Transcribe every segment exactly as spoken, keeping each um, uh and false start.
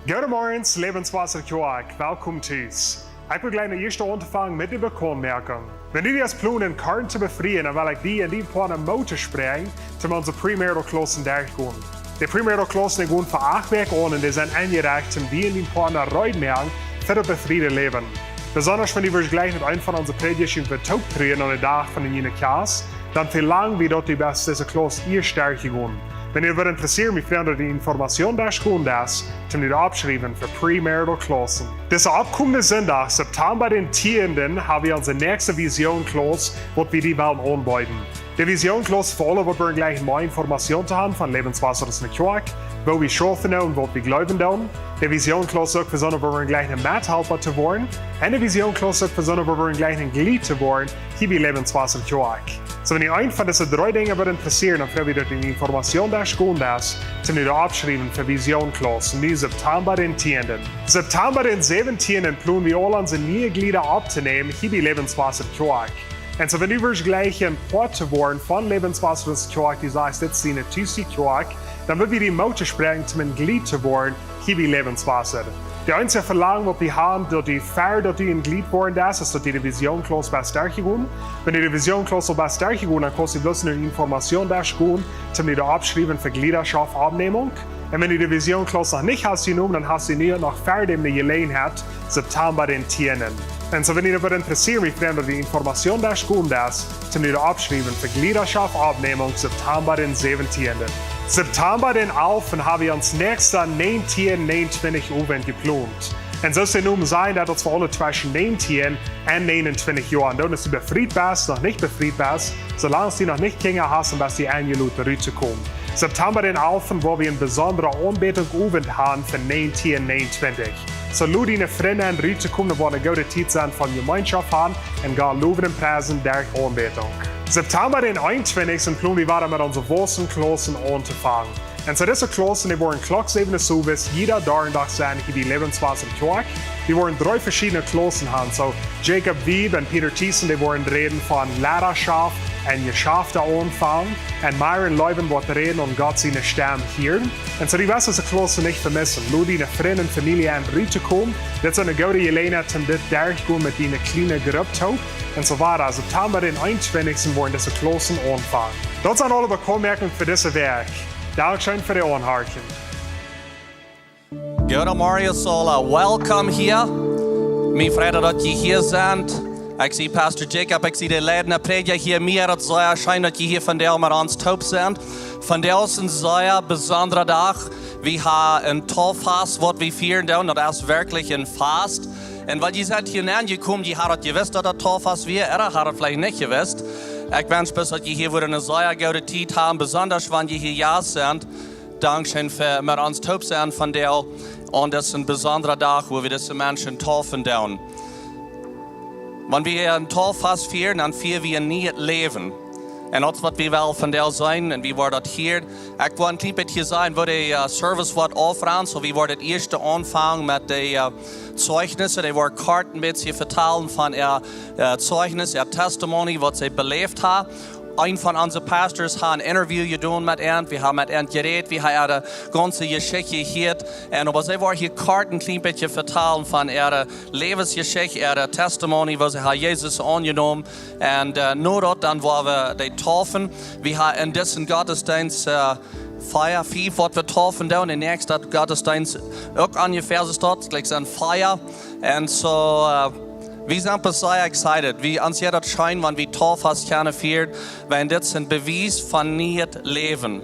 Goodemorjes, Lebenswasser Kjoakj. Welkom tus. Ekj well jleich no ieescht aunfangen met de Bekauntmoakjunk. Wan du die hast plon en Korn to befrieen, dan well ekj die un diene Poatna Moot toospräakjen, toom onse premarital Klaussen derchgonen. De premarital Klaussen, dee gonen fa acht Wäakj aun un dee sent aunjerecht, toom die un diene Poatna reed moaken fa daut befrieede Läwen. Besonda wan du woascht jleich met eent von onse Prädjasch toop truen aun dän Dach von de niee Kjast, dan velangen wie, daut du best dise Klauss ieescht derchjegonen. Wan die daut wudd interessieeren, mien Frint, daut du Information derchgonen deist, toom die oppschriewen fa premarital Klaussen. Disen oppkommenden Sindach, September dän tieenden, haben wie onse näakjste Vision Klauss, waut wie die wellen aunbeeden. De Vision Klauss fa aule, waut woaren jleich mea Information to haben von Lebenswasser aus ne Kjoakj, woo wie schaufen un waut wie jleewen doonen. De Vision Klauss uk fa soone, waut woaren jleich een Methalpa to woaren. Un de Vision Klauss uk fa soone, waut woaren jleich een Jlied to woaren, hia bie Lebenswasser Kjoakj. Soo, wan die eent von dise dree Dinja wudd interessieeren, dan froag wie, daut du Information derchgonen deist, toom die oppschriewen fa Vision Klauss, nu September dän tieenden. September dän säwentieenden plonen wie aul onse niee Jlieda opptonämen, hia bie Lebenswasser Kjoakj. Un soo, wan du woascht jleich een Poat to woaren von Lebenswasser Kjoakj, du sajchst, dit es diene Tus Kjoakj, dan wudden wie die Moot toospräakjen, toom een Jlied to woaren, hia bie Lebenswasser. De eensje Velangen, waut wie haben, daut du ver daut du een Jlied woaren deist, es daut du de Vision Klauss best derchjegonen. Wan du de Vision Klauss aul best derchjegonen, dan kaust du bloos no Information derchgonen, toom die oppschriewen fa Jliedaschoft Aufnämung. Un wan du de Vision Klauss noch nich hast jenomen, dan hast du nu noch ver däm de Jeläajenheit, September dän tieenden. Un soo, wan die daut wudd interessieeren, mien Frint, daut du Information derchgonen deist, toom die oppschriewen fa Jliedaschoft Aufnämung, September dän säwentieenden. September dän alften haben wie ons näakjsten näajentieen näajenuntwintich Owent jeplont. Un soo aus de Nomen sajen, daut es fa aule tweschen näajentieen un näajenuntwintich Joa. Un dan, aus du befriet best, noch nich befriet best, soo lang aus du noch nich Kjinja hast, dan best du enjelot, ruttokomen. September dän alften woa wie een besondren Aunbädunk Owent haben fa näajentieen näajenuntwintich. Soo lod diene Frind en, ruttokomen, daut woat eene goode Tiet sennen von Jemeenschoft haben un Gott lowen un priesen derch Aunbädunk. September dän eenuntwintichsten plonen wie wada met onse Waussen Klaussen auntofangen. Un soo dise Klaussen, dee woaren Klock säwen Uhr owes, jieda Donnadach sennen, hia bie Lebenswasser Kjoakj. Wie woaren dree veschiedne Klaussen haben. Soo, Jacob Wiebe un Peter Thiessen, dee woaren räden von Leidaschoft un Jeschafte aunfangen. Un Myron Leuben woat räden von Gott siene Stemm hieren. Un soo, du west dise Klaussen nich vemissen. Lod diene Frind un Famielje en, ruttokomen. Dit es eene goode Jeläajenheit, om dit derchtogonen met diene kjliene Grupp toop. Un soo wada, September dän eenuntwintichsten woaren dise Klaussen aunfangen. Daut sent aule Bekauntmoakjungen fa dise Wäakj. Dankscheen fa daut Aunhorchen. Goodemorjes aula, welkom hia. Mie freit daut jie hia sent. Ekj sie Pastor Jacob, ekj sie de leidende Prädja hia. Mie es daut sea scheen, daut jie hia vondoag met ons toop sent. Vondoag es een sea besondra Dach. Wie haben een Tauffast, waut wie fieren doonen. Daut es werkjlich een Fast. Un wan jie sent hia nenjekomen, jie haben daut jewist, daut daut Tauffast wia, ooda haben daut veleicht nich jewist. Ekj wensch bloos, daut jie hia wudden eene sea goode Tiet haben, besonda wan jie hia Jast sent. Dankscheen fa met ons toop sennen vondoag. Un daut es een besondra Dach, wua wie dise Menschen taufen doonen. Wan wie een Tauffast fieren, dan fieren wie een nieet Läwen. Un daut es, waut wie wellen vondoag seenen, un wie woaren daut hia. Ekj well een kjlien bät sajen, woo de, äh, Service woat aufronnen, soo wie woaren daut ieescht aunfangen met de, äh, Zeijnisse. Dee woaren kort een bät vetalen von äa, äh, Zeijnis, äa Testimony, waut see beläft haben. Een von onse Pastors haft een Interview jedonen met an. Wie haben met an jerät, wie haben äare gaunze Jeschicht jehieet. Un oba see woat hia kort een kjlien bät vetalen von äare Läwensjeschicht, äare Testimony, woo see haft Jesus aunjenomen. Un, äh, no daut dan woa wie dee taufen. Wie haben en disen Gottesdeenst, äh, vea, fief, waut wie taufen doonen. De näakjste Gottesdeenst uk onjefäa soo stoakj, jlikj sent vea. Un soo, äh, wie sent bloos sea excited. Wie, ons jeit daut scheen, wan wie Tauffast kjennen fieren, wiels dit es een Bewies von nieet Läwen.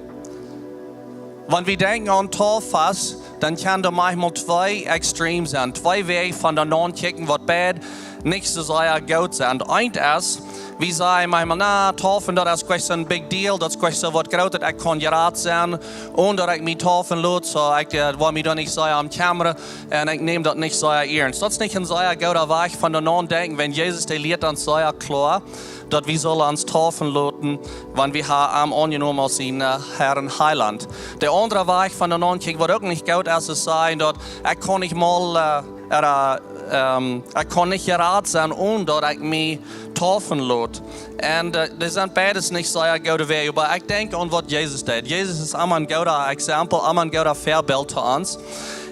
Wan wie denkjen aun Tauffast, dan kjennen doa maunchmol twee Extremen sennen, twee Wäaj von doa naunkjikjen, waut beid nich soo sea goot sent. Eent es, wie sajen maunchmol, na, taufen, daut es nich soon big deal, daut es nich soo waut Grootet, ekj kaun jerat sennen, onen daut ekj mie taufen lot, soo ekj, äh, well mie doa nich sea om kjemmren, un ekj näm daut nich sea iernst. Daut es nich een sea gooda Wajch von doa naundenkjen, wiels Jesus, dee lieet ons sea kloa, daut wie sellen ons taufen loten, wan wie haben am aunjenomen aus onsen, äh, Herr un Heilaunt. De aundra Wajch von doa naunkjikjen, waut uk nich goot es, es sajen daut ekj kaun nich mol, äh, ooda, ähm, ekj kaun nich jerat sennen, onen daut ekj mie taufen lot. Un, äh, daut sent beides nich sea goode Wäaj, oba ekj denkj aun waut Jesus deed. Jesus es emma een gooda Exempel, emma een gooda Väabilt to ons.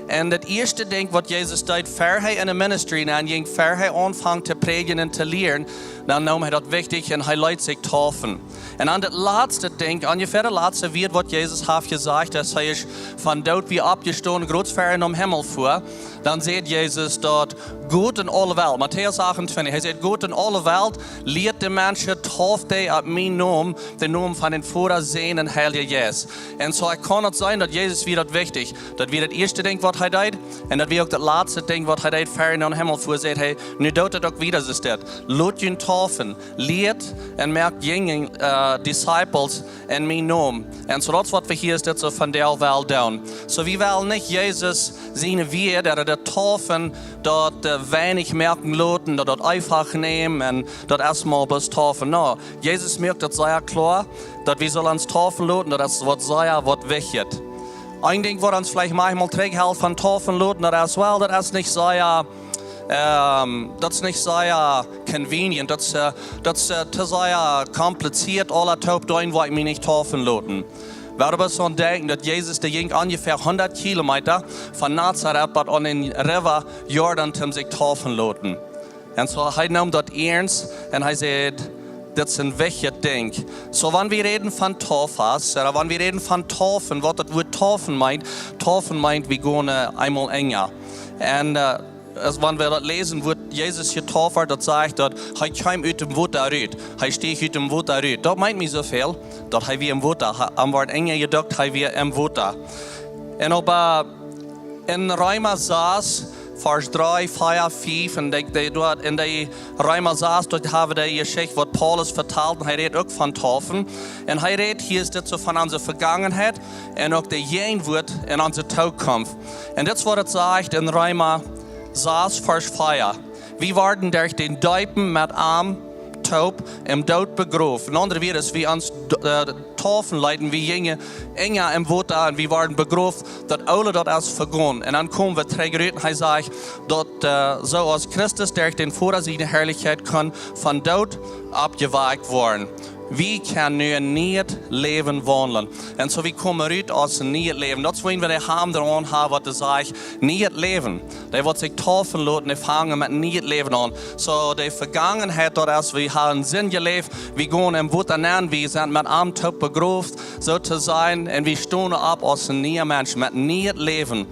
Un daut ieeschte Dinkj waut Jesus deed, ver hee en de ministry nenn jinkj, ver hee aunfunk to prädjen un to lieren, dan neem hee daut wichtich un hee leet sikj deepen. Un dan daut latste Dinkj, onjefäa daut latste Wuat waut Jesus haft jesajcht, aus hee es vom Doot wada oppjestonen, krakjt ver hee nom Himmel fua, dan sajcht Jesus daut: "Got en aule Welt." Matäus achtuntwintich, hee sajcht: "Got en aule Welt, lieet de Menschen, deept dee opp mienen Nomen, dän Nomen von dän Voda, Sän un Heilja Jeist." Un soo, ekj kaun daut seenen daut Jesus wia daut wichtich. Daut wia daut ieeschte Dinkj waut hee deed. Un daut wia uk daut latste Dinkj waut hee deed, ver hee nom Himmel fua, sajcht hee: "Nu doot daut uk wada, sajcht hee. Lot junt deepen, lieet un moakt Jinja, äh, disciples en mienen Nomen." Un soo daut es waut wie hia es, daut soo von de Welt doonen. Soo, wie wellen nich Jesus siene Wieed, daut deepen, daut, äh, weinich moaken loten, daut daut eefach nämen un daut ieescht mol bloos deepen. No, Jesus moakt daut sea kloa, daut wie sellen ons deepen loten, daut es waut sea, waut wichtich. Een Dinkj waut ons veleicht maunchmol trigjhelt von deepen loten, daut es, well, daut es nich sea, ähm, daut es nich sea convenient, daut es, äh, daut es, äh, too sea kompliziert, aule toop doonen, wua ekj mie nich deepen loten. Wie wellen bloos aun denkjen daut Jesus, dee jinkj onjefäa hundat Kilometa von Nazareth bat aun dän River Jordan, om sikj deepen loten. Un soo, hee neem daut iernst un hee sajcht: "Dit es een wichtjet Dinkj." Soo, wan wie räden von deepen, ooda wan wie räden von deepen, waut daut Wuat deepen meent, deepen meent, wie gonen, äh, eemol enja. Un, äh, aus wan wie daut läsen, woo Jesus hia deepen, daut sajcht daut hee kjeem ut däm Wota rut. Hee stieech ut däm Wota rut. Daut meent mie soo väl, daut hee wia em Wota. Hee, am wort enja jedukt, hee wia em Wota. Un opp, äh, en Reema sas, Varsch dree, vea, fief, un dee, dee doa, en dee Reema sas, doa hab wie de Jeschicht waut Paulus vetalt, un hee rät uk von deepen. Un hee rät, hia es dit soo von onse Vegangenheit un uk de Jäajenwoat un onse Tookunft. Un dit es waut et sajcht en Reema sas, Varsch vea: "Wie worden derch dän Deepen met am toop em Doot begroft." En aundre Wieed, aus wie ons, äh, deepen leeten, wie jinjen enja em Wota un wie worden begroft, daut Oole, daut es vegonen. Un dan komen wie trigj rut un hee sajcht daut, äh, soo aus Christus derch dän Voda siene Harlichkjeit kunn vom Doot oppjewakjt woaren, wie kjennen nu en nieet Läwen waundlen. Un soo, wie komen rut aus en nieet Läwen. Daut es, wan wie de Haund doaraun haben, waut et sajcht, nieet Läwen. Dee waut sikj deepen loten, dee fangen met nieet Läwen aun. Soo, de Vegangenheit, daut es, wie haben en Sind jeläft, wie gonen em Wota nenn, wie sent met am toop begroft, soo to sajen, un wie stonen opp aus en niea Mensch, met nieet Läwen.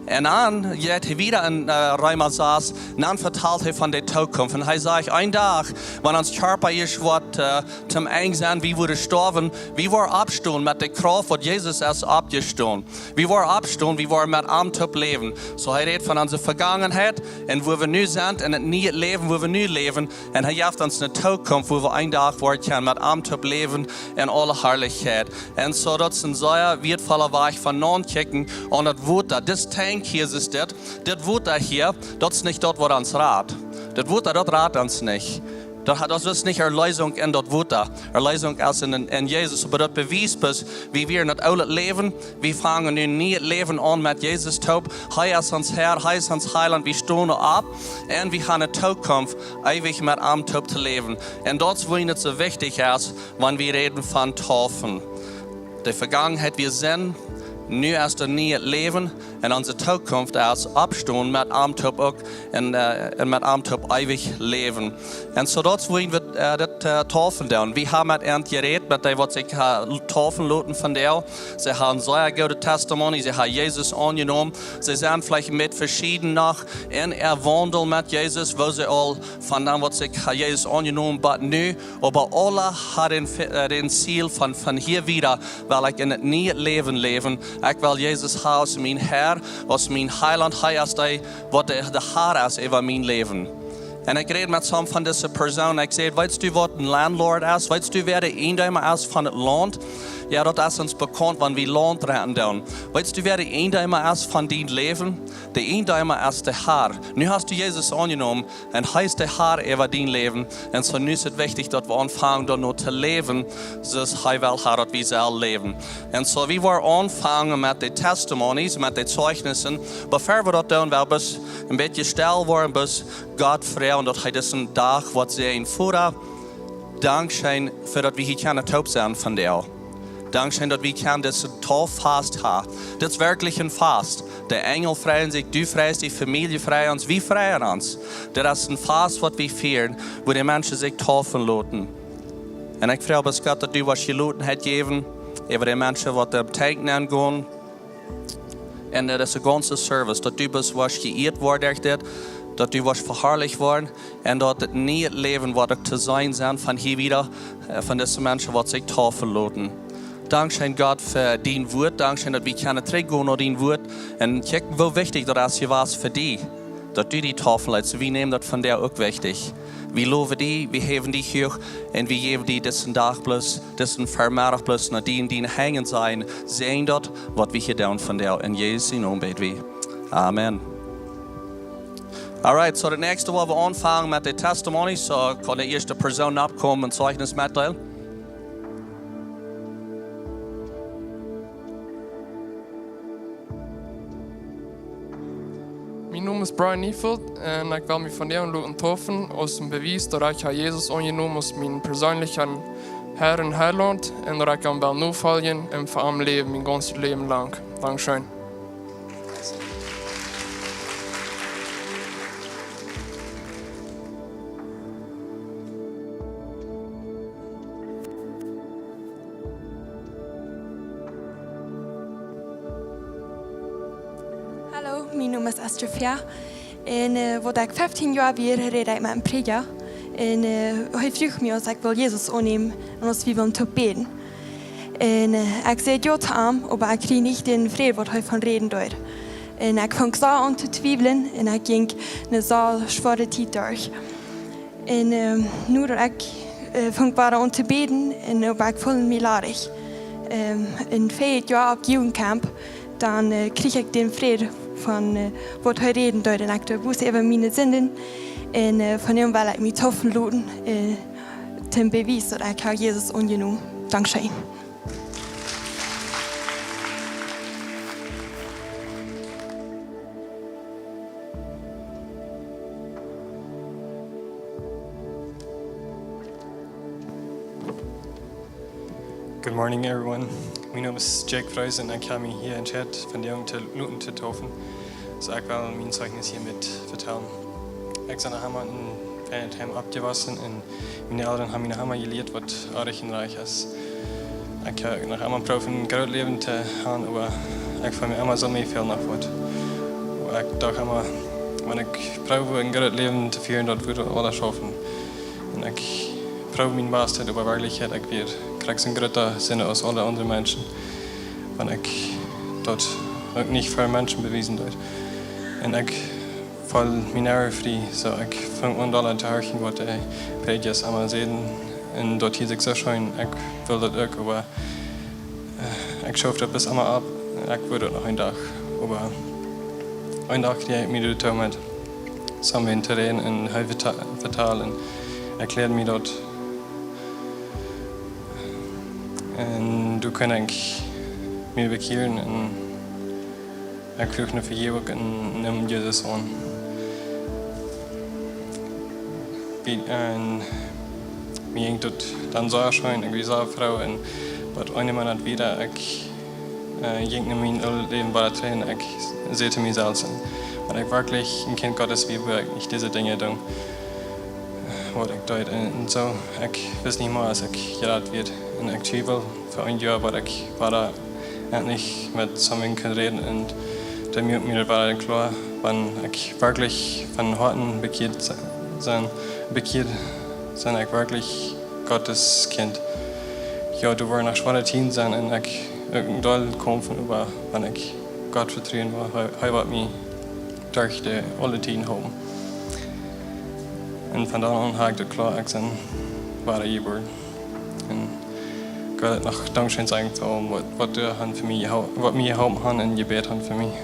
Un dan jeit hee wada en, äh, Reema sas, un dan vetalt hee von de Tookunft. Un hee sajcht, een Dach, wan ons Kjarpa es waut, äh, toom Enj sennen, wie woaren stoawen, wie woaren oppstonen met de Krauft waut Jesus es oppjestonen. Wie woaren oppstonen, wie woaren met am toop läwen. Soo, hee rät von onse Vegangenheit un wua wie nu sent, en daut nieet Läwen, wua wie nu läwen. Un hee jeft ons ne Tookunft, wua wie een Dach woaren kjennen met am toop läwen en aule Harlichkjeit. Un soo, daut es een sea wieetvolla Wajch von naunkjikjen aun daut Wota. Dis Dinkj hia es dit, dit Wota hia, daut es nich daut waut ons rat. Daut Wota, daut rat ons nich. Daut haft, daut es nich Erleesunk en daut Wota. Erleesunk es en, en Jesus. Oba daut bewiest bloos, wie wieren daut oole Läwen, wie fangen nu nieet Läwen aun met Jesus toop. Hee es ons Herr, hee es ons Heilaunt, wie stonen opp un wie haben ne Tookunft, eewich met am toop to läwen. Un daut es, wuarom et soo wichtich es, wan wie räden von deepen. De Vegangenheit wia Sind, nu es daut nieet Läwen, un onse Tookunft es oppstonen met am toop uk un, äh, un met am toop eewich läwen. Un soo daut es, wuarom wie, äh, daut, äh, deepen doonen. Wie haben met an jerät, met dee waut sikj, äh, deepen loten vondoag. See haben sea goode Testimony, see haben Jesus aunjenomen. See sent veleicht een bät veschieden noch en äa Waundel met Jesus, woo see aul von dän waut sikj, äh, Jesus aunjenomen, bat nu, oba aule haben dän, äh, dän Ziel von, von hia wieda, well ekj en daut nieet Läwen läwen. Ekj well Jesus haben aus mien Herr, aus mien Heilaunt. Hee es dee, waut de, de Herr es äwa mien Läwen. Un ekj räd met soone von dise Persoonen. Ekj säd: "Weetst du waut een landlord es? Weetst du wäa de Eijendeema es von daut Launt?" Jo, daut es ons bekaunt, wan wie Launt renten doonen. "Weetst du wäa de Eijendeema es von dien Läwen? De Eijendeema es de Herr. Nu hast du Jesus aunjenomen un hee es de Herr äwa dien Läwen." Un soo nu es et wichtich daut wie aunfangen doano to läwen, soo aus hee well haben daut wie sellen läwen. Un soo, wie woaren aunfangen met de Testimonies, met de Zeijnissen. Oba ea wie daut doonen, well wie bloos een bät stell woaren, bloos Gott froagen, daut hee disen Dach woat säajnen. Voda, dankscheen fa daut wie hia kjennen toop sennen vondoag. Dankscheen daut wie kjennen disen Dach Fast haben. Dit es werkjlich een Fast. De Enjel freien sikj, du freist die, Famielje freit ons, wie freien ons. Dit es een Fast, waut wie fieren, wua de Menschen sikj deepen loten. Un ekj froag bloos, Gott, daut du woascht Jelotenheit jäwen äwa de Menschen, waut em Tank nenn gonen. Un dit es een gaunza Service, daut du bloos woascht jeieet woaren derch dit, daut du woascht veharlicht woaren un daut dit niee Läwen woat uk to seenen sennen von hia wieda, äh, von dise Menschen, waut sikj deepen loten. Dankscheen, Gott, fa dien Wort. Dankscheen, daut wie kjennen trigjgonen no dien Wort un kjikjen, woo wichtich daut es jewast fa die, daut du die deepen leetst. Wie nämen daut vondoag uk wichtich. Wie lowen die, wie häwen die huach un wie jäwen die disen Dach bloos, disen Vemeddach bloos no die en diene Henj un sajen, säajen daut, waut wie hia doonen vondoag. En Jesus sienen Nomen bäd wie. Amen. Alright, so daut näakjste, wua wie aunfangen met de Testimonies, so kaun de ieeschte Persoon nopp komen un Zeichnis metdeelen. Mien Nomen es Brian Neufeld un ekj well mie vondoag loten deepen aus een Bewies, daut ekj hab Jesus aunjenomen aus mien perseenlichen Herr un Heilaunt un daut ekj am well nofoljen un fa am läwen mien gaunzet Läwen lang. Dankscheen. Hallo, mien Nomen es Esther Fia. Un, äh, waut ekj feftieen Joa wia, räd ekj met een Prädja. Un, äh, hee fruach mie, aus ekj wull Jesus aunnämen un aus wie wullen toop bäden. Un, äh, ekj säd jo to am, oba ekj kjrieech nich dän Fräd, waut hee von räden deed. Un ekj funk soo aun to twiewlen un ekj jinkj eene soo schwoare Tiet derch. Un, ähm, nu daut ekj, äh, funk wada aun to bäden un oba ekj feeld mie ladich. Ähm, en vea Joa opp Jugendcamp, dan, äh, kjrieech ekj dän Fräd von, äh, waut hee räden deed. Un ekj deed Buss äwa miene Sinden. Un, äh, von am well ekj mie deepen loten, äh, toom Bewies, daut ekj hab Jesus aunjenomen. Dankscheen. Good morning, everyone. Mien Nomen es Jake Friesen un ekj hab mie hia entscheiden, vondoag to loten deepen. So ekj well mien Zeichnis hia met vetalen. Ekj sie noch emma en een Heim oppjewossen un miene Elren haben mie noch emma jelieet, waut oajch un rajcht es. Ekj hab noch emma proowt een groot Läwen to haben, oba ekj feel mie emma soo, mie fält noch waut. Oba ekj docht emma, wan ekj proow een groot Läwen to fieren, daut woat aules schaufen. Un ekj proow mien Bastet, oba en Werkjlichkjeit, ekj wia krakjt een groota Sinda aus aule aundre Menschen. Wan ekj daut uk nich fa Menschen bewiesen deed. Un ekj feeld mie nich frie, so ekj funk aun doa to horchen, waut de Prädjasch emma säden. Un daut hieed sikj soo scheen, ekj well daut uk, oba, äh, ekj schoof daut bat emma opp. Ekj wull daut noch een Dach. Oba een Dach kjrieech ekj mie doatoo met Samuel to räden un hee veta-, vetalen, erkjläad mie daut. Un doa kunn ekj mie bekjieren un ekj fruach no Vejäwunk un neem Jesus aun. Wie, un mie jinkj daut dan soo scheen, ekj wia soo froo un waut een Moonat wieda, ekj, äh, jinkj no mien oolet Läwen wada trigj un ekj säd to mie selfst, wan ekj werkjlich een Kjint Gottes wia, wudd ekj nich dise Dinja doonen, waut ekj deed. Un, un soo, ekj wist nich mea, aus ekj jerat wia. Un ekj twieweld fa een Joa, bat ekj wada endlich met Samuel kunn räden un dan wort mie daut wada kloa, wan ekj werkjlich von Hoaten bekjieet sie, bekjieet sie, ekj werkjlich Gottes Kjint. Jo, doa woaren noch schwoare Tieden sennen un ekj, ekj doll kjamfen, oba wan ekj Gott vetruen woa, hee, hee woat mie derch de aule Tieden hoolen. Un von dan aun haud ekj daut kloa, ekj sie wada jebooren. Un ekj well noch dankscheen sajen fa aulem, waut, waut doa han fa mie jehol-, waut mie jeholpen han un jebät han fa mie.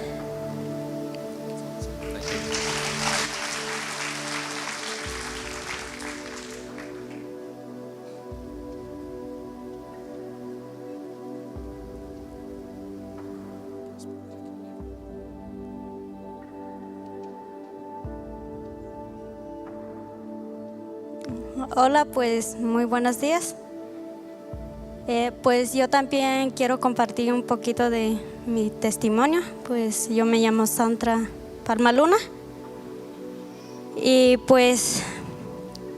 Hola, pues, muy buenos días. Eh, pues yo también quiero compartir un poquito de, Mi testimonio, pues yo me llamo Sandra Palma Luna. Y pues,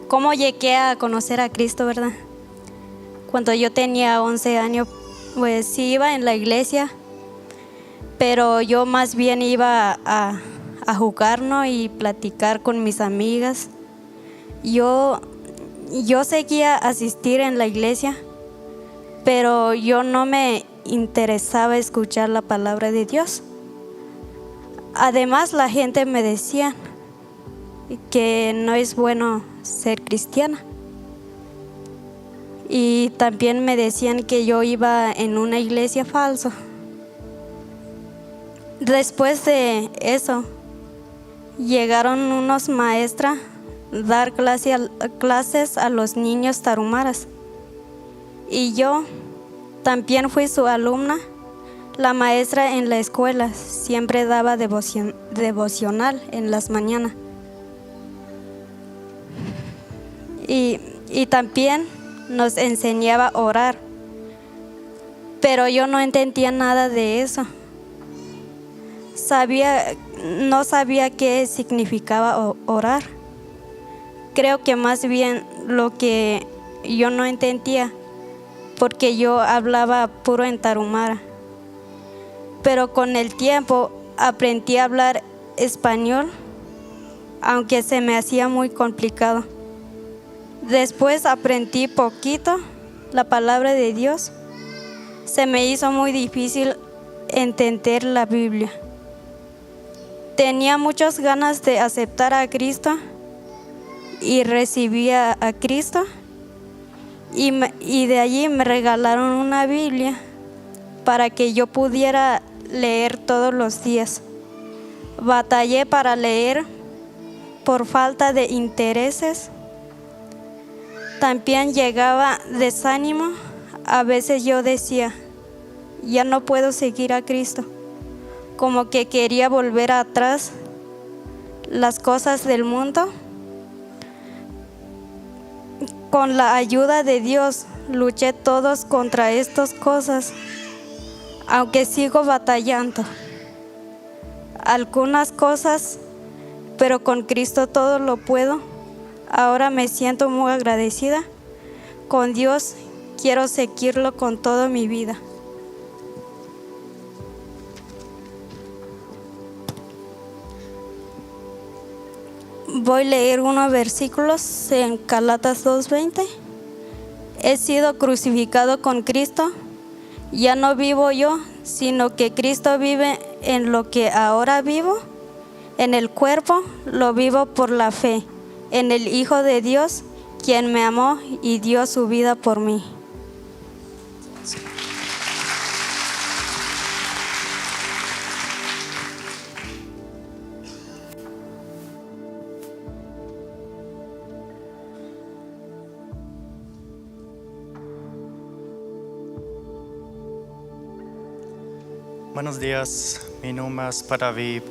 ¿cómo llegué a conocer a Cristo, verdad? Cuando yo tenía once años, pues sí iba en la iglesia, pero yo más bien iba a, a jugar, ¿no? Y platicar con mis amigas. Yo, yo seguía asistir en la iglesia, pero yo no me interesaba escuchar la palabra de Dios. Además, la gente me decía que no es bueno ser cristiana. Y también me decían que yo iba en una iglesia falsa. Después de eso, llegaron unos maestras dar clase al- clases a los niños tarumaras. Y yo también fui su alumna. La maestra en la escuela siempre daba devoción- devocional en las mañanas. Y, y también nos enseñaba a orar. Pero yo no entendía nada de eso. Sabía, no sabía qué significaba o- orar. Creo que más bien lo que yo no entendía, porque yo hablaba puro en tarumara. Pero con el tiempo aprendí a hablar español, aunque se me hacía muy complicado. Después aprendí poquito la palabra de Dios. Se me hizo muy difícil entender la Biblia. Tenía muchas ganas de aceptar a Cristo y recibí a, a Cristo. Y, me- y de allí me regalaron una Biblia para que yo pudiera leer todos los días. Batallé para leer por falta de intereses. También llegaba desánimo. A veces yo decía, ya no puedo seguir a Cristo. Como que quería volver atrás las cosas del mundo. Con la ayuda de Dios luché todos contra estas cosas, aunque sigo batallando algunas cosas, pero con Cristo todo lo puedo. Ahora me siento muy agradecida con Dios. Quiero seguirlo con toda mi vida. Voy a leer unos versículos en Gálatas dos veinte. He sido crucificado con Cristo. Ya no vivo yo, sino que Cristo vive en lo que ahora vivo. En el cuerpo lo vivo por la fe en el Hijo de Dios, quien me amó y dio su vida por mí. Buenos días, mi Nomen es Padaví.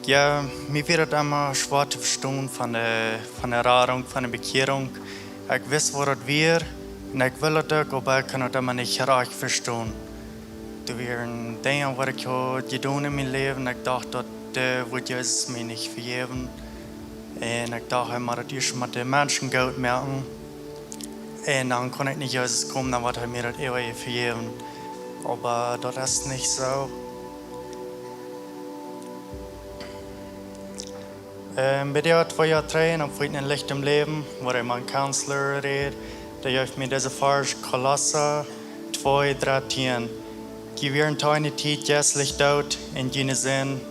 Jo, mie wia daut emma schwoa to vestonen von de, von de Radunk, von de Bekjierunk. Ekj wist waut daut wia, un ekj wull daut uk, oba ekj kunn daut emma nich rajcht vestonen. Doa wieren Dinja waut ekj haud jedonen en mien Läwen, ekj docht daut, äh, wudd Jesus mie nich vejäwen. Un ekj docht, hee mott daut ieescht met de Menschen goot moaken. Un dan kaun ekj no Jesus komen, dan woat hee mie daut eewje vejäwen. Oba daut es nich soo. Ähm, bie dee twee Joa trigj, dan funk ekj een Licht em Läwen, wua ekj met een Counselor räd. Dee jeef mie dise Varsch, Kolossa twee, dartieen. Jie wieren to eene Tiet jeistlich doot en june Sind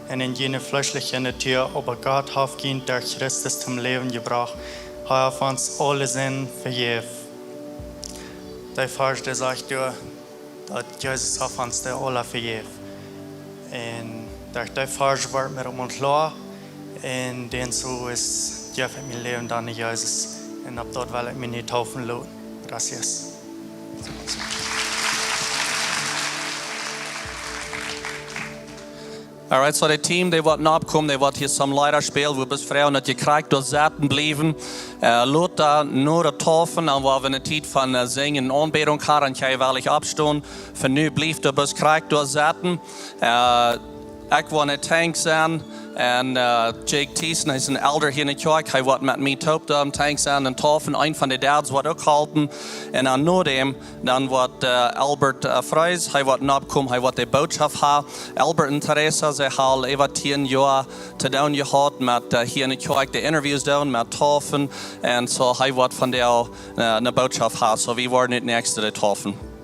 un en june fleeschliche Natua, oba Gott haft junt derch Christus toom Läwen jebrocht. Hee haft ons aule Sind vejäft. Dee Varsch, dee sajcht doa, daut Jesus haft ons dee aule vejäft. Un derch dee Varsch wort mie daut mau kloa. Un dan soo es, jeef ekj mien Läwen dan aun Jesus. Un opp daut well ekj mie nu deepen loten. Gracias. Alright, so de Team, dee woat nopp komen, dee woat hia some Leeda spälen, woo best froagen daut jie krakjt doa sitten bliewen. Lota no de Taufen, dan woa wie ne Tiet von Sinjen un Aunbädunk haben, dan kjenn jie wellich oppstonen. Fa nu blieft doa best krakjt doa sitten. Ekj woa en Denkj senn, un Jake Thiessen, hee es en Elder hia en de Kjoakj, hee woat met mie toop doa en Denkj senn un Taufen, een von de Dads woat uk halpen. Un dan no däm, dan woat Albert Frees, hee woat nopp komen, hee woat de Bootschoft haben. Albert un Teresa, see haben äwa tieen Joa to doonen jehaut met hia en de Kjoakj de interviews doonen, met Taufen. Un so hee woat vondoag ne Bootschoft haben, so wie woaren nu daut näakjste de Taufen.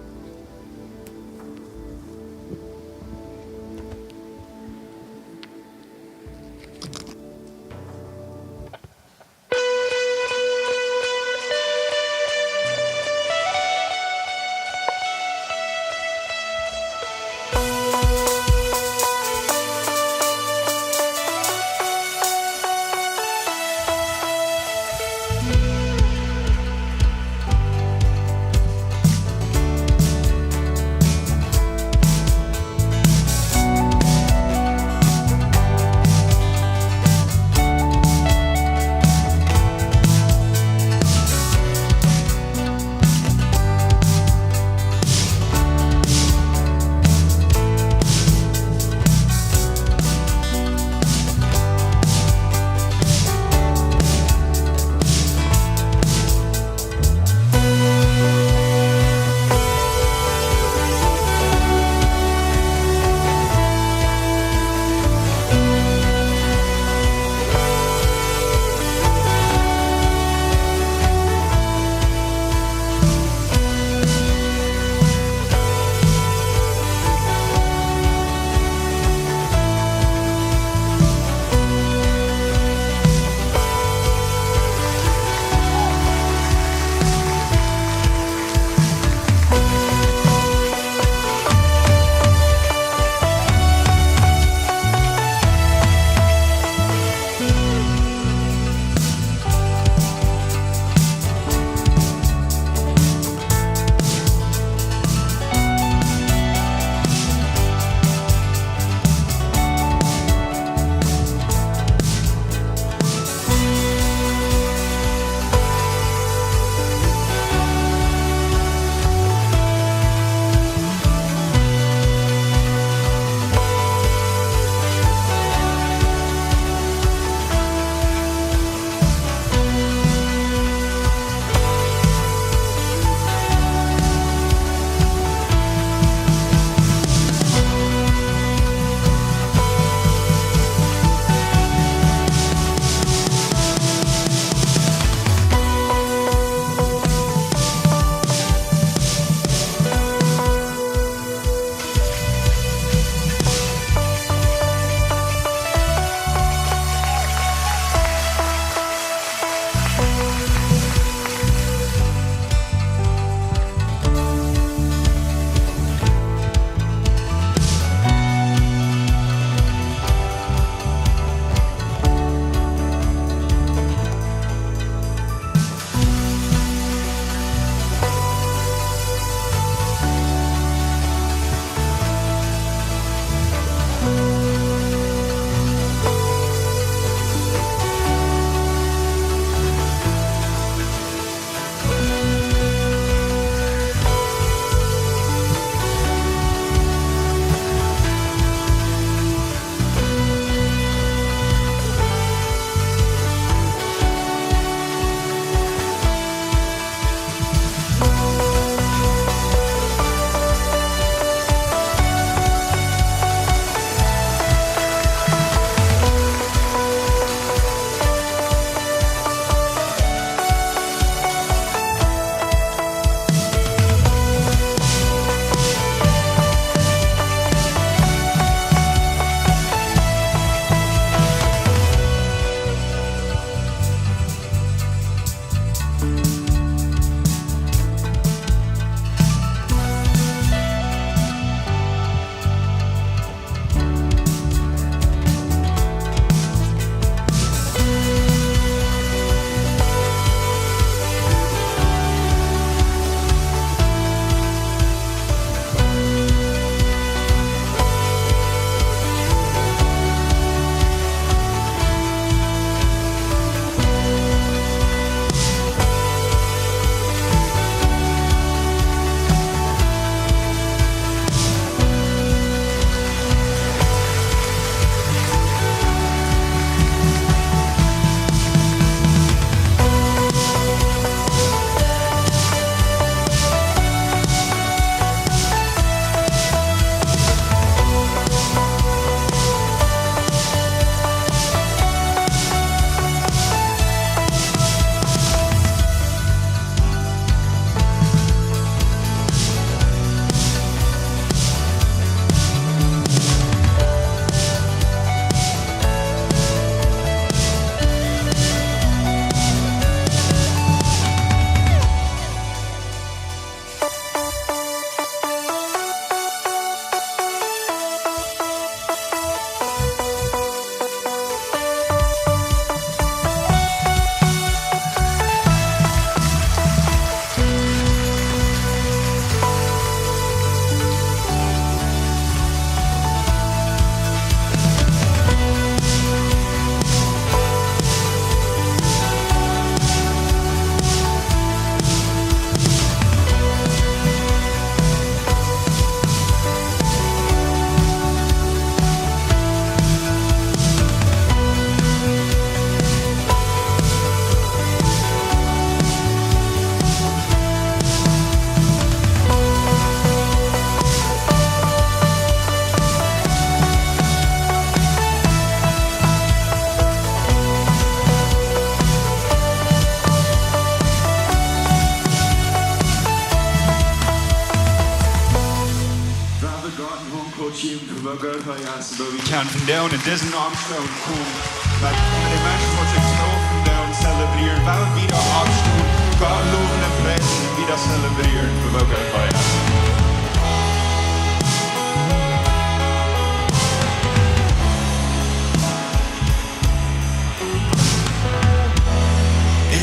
Von doa en disen Omstoot komen, met, met de Menschen waut sikj trauren, doa un celebrieren, wiels wie doa oppstonen, Gott lowen un priesen, wie doa celebrieren, wie woaren feiern.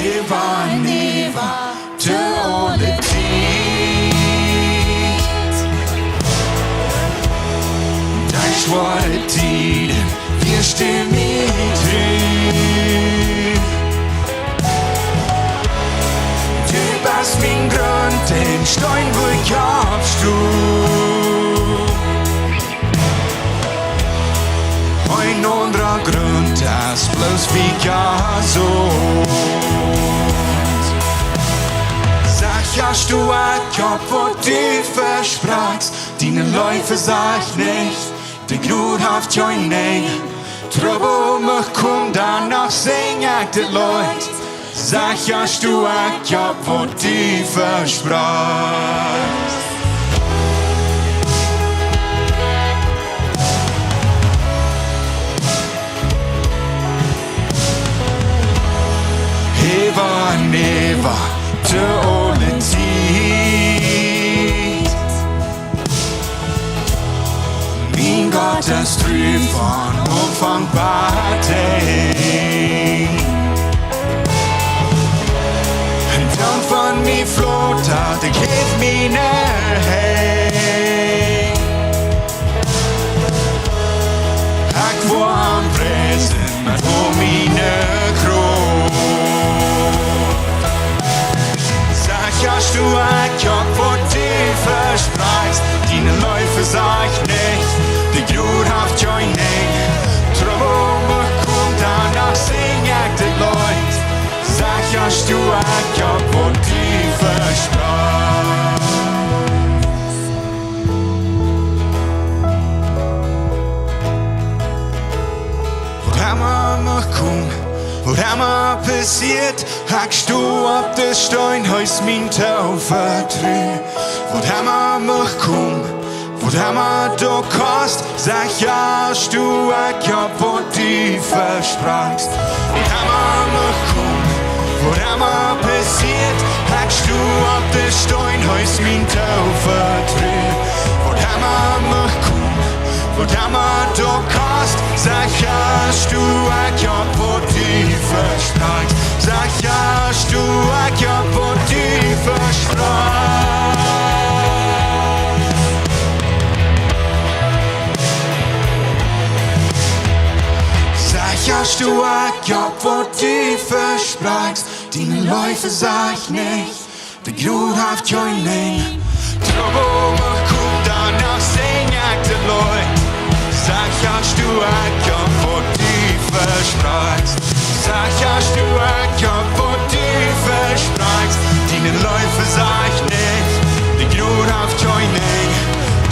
Eva, Eva, to aule Tiet. Derch schwoare Tieden, wia du mie tru. Du best mien Grunt, dän Steen, wua ekj oppsto. Een aundra Grunt es bloos wia ekj sent. Saj, jo, stoa ekj opp, waut du vesprakjst. Diene Leew sajcht nich, de Jrod haft kjeen Enj. Trubbel mucht komen, dan noch sinj ekj dit Leet. Saj, jo, stoa ekj opp, waut du vesprakjst. Eva, Eva, to aule Tiet. Mien Gott es tru von Aunfank bat Enj. Un dan von mie flot, daut ekj jäw mie nich. Ekj woa am priesen met aul miene Krauft. Saj, jo, stoa ekj opp, waut du vesprakjst. Diene Leew sajcht nich, de Jrod haft kjeen Enj. Trubbel mucht komen, dan noch sinj ekj dit Leet. Saj, jo, stoa ekj opp, waut du vesprakjst. Waut emma mucht komen, waut emma passieet, ekj sto opp dän Steen, hee es mien Tovetru. Waut emma mucht komen, waut emma daut kost, saj, jo, stoa ekj opp, waut du vesprakjst. Waut emma mucht komen, waut emma passieet, ekj sto opp dän Steen, hee es mien Tovetru. Waut emma mucht komen, waut emma daut kost, saj, jo, stoa ekj opp, waut du vesprakjst. Saj, jo, stoa ekj opp, waut du vesprakjst. Saj, jo, stoa ekj opp, waut du vesprakjst. Diene Leew sajcht nich, de Jrod haft kjeen Enj. Trubbel mucht komen, dan noch sinj ekj dit Leet. Saj, jo, stoa ekj opp, waut du vesprakjst. Saj, jo, stoa ekj opp, waut du vesprakjst. Diene Leew sajcht nich, de Jrod haft kjeen Enj.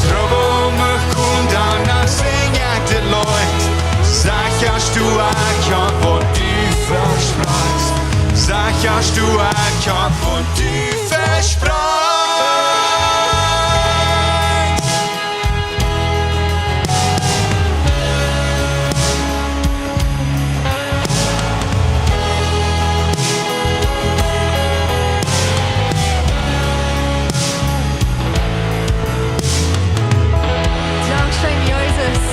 Trubbel mucht komen, dan noch sinj ekj dit Leet. Saj, jo, stoa ekj opp, waut du vesprakjst. Saj, jo, stoa ekj opp, waut du vesprakjst. Dankscheen, Jesus.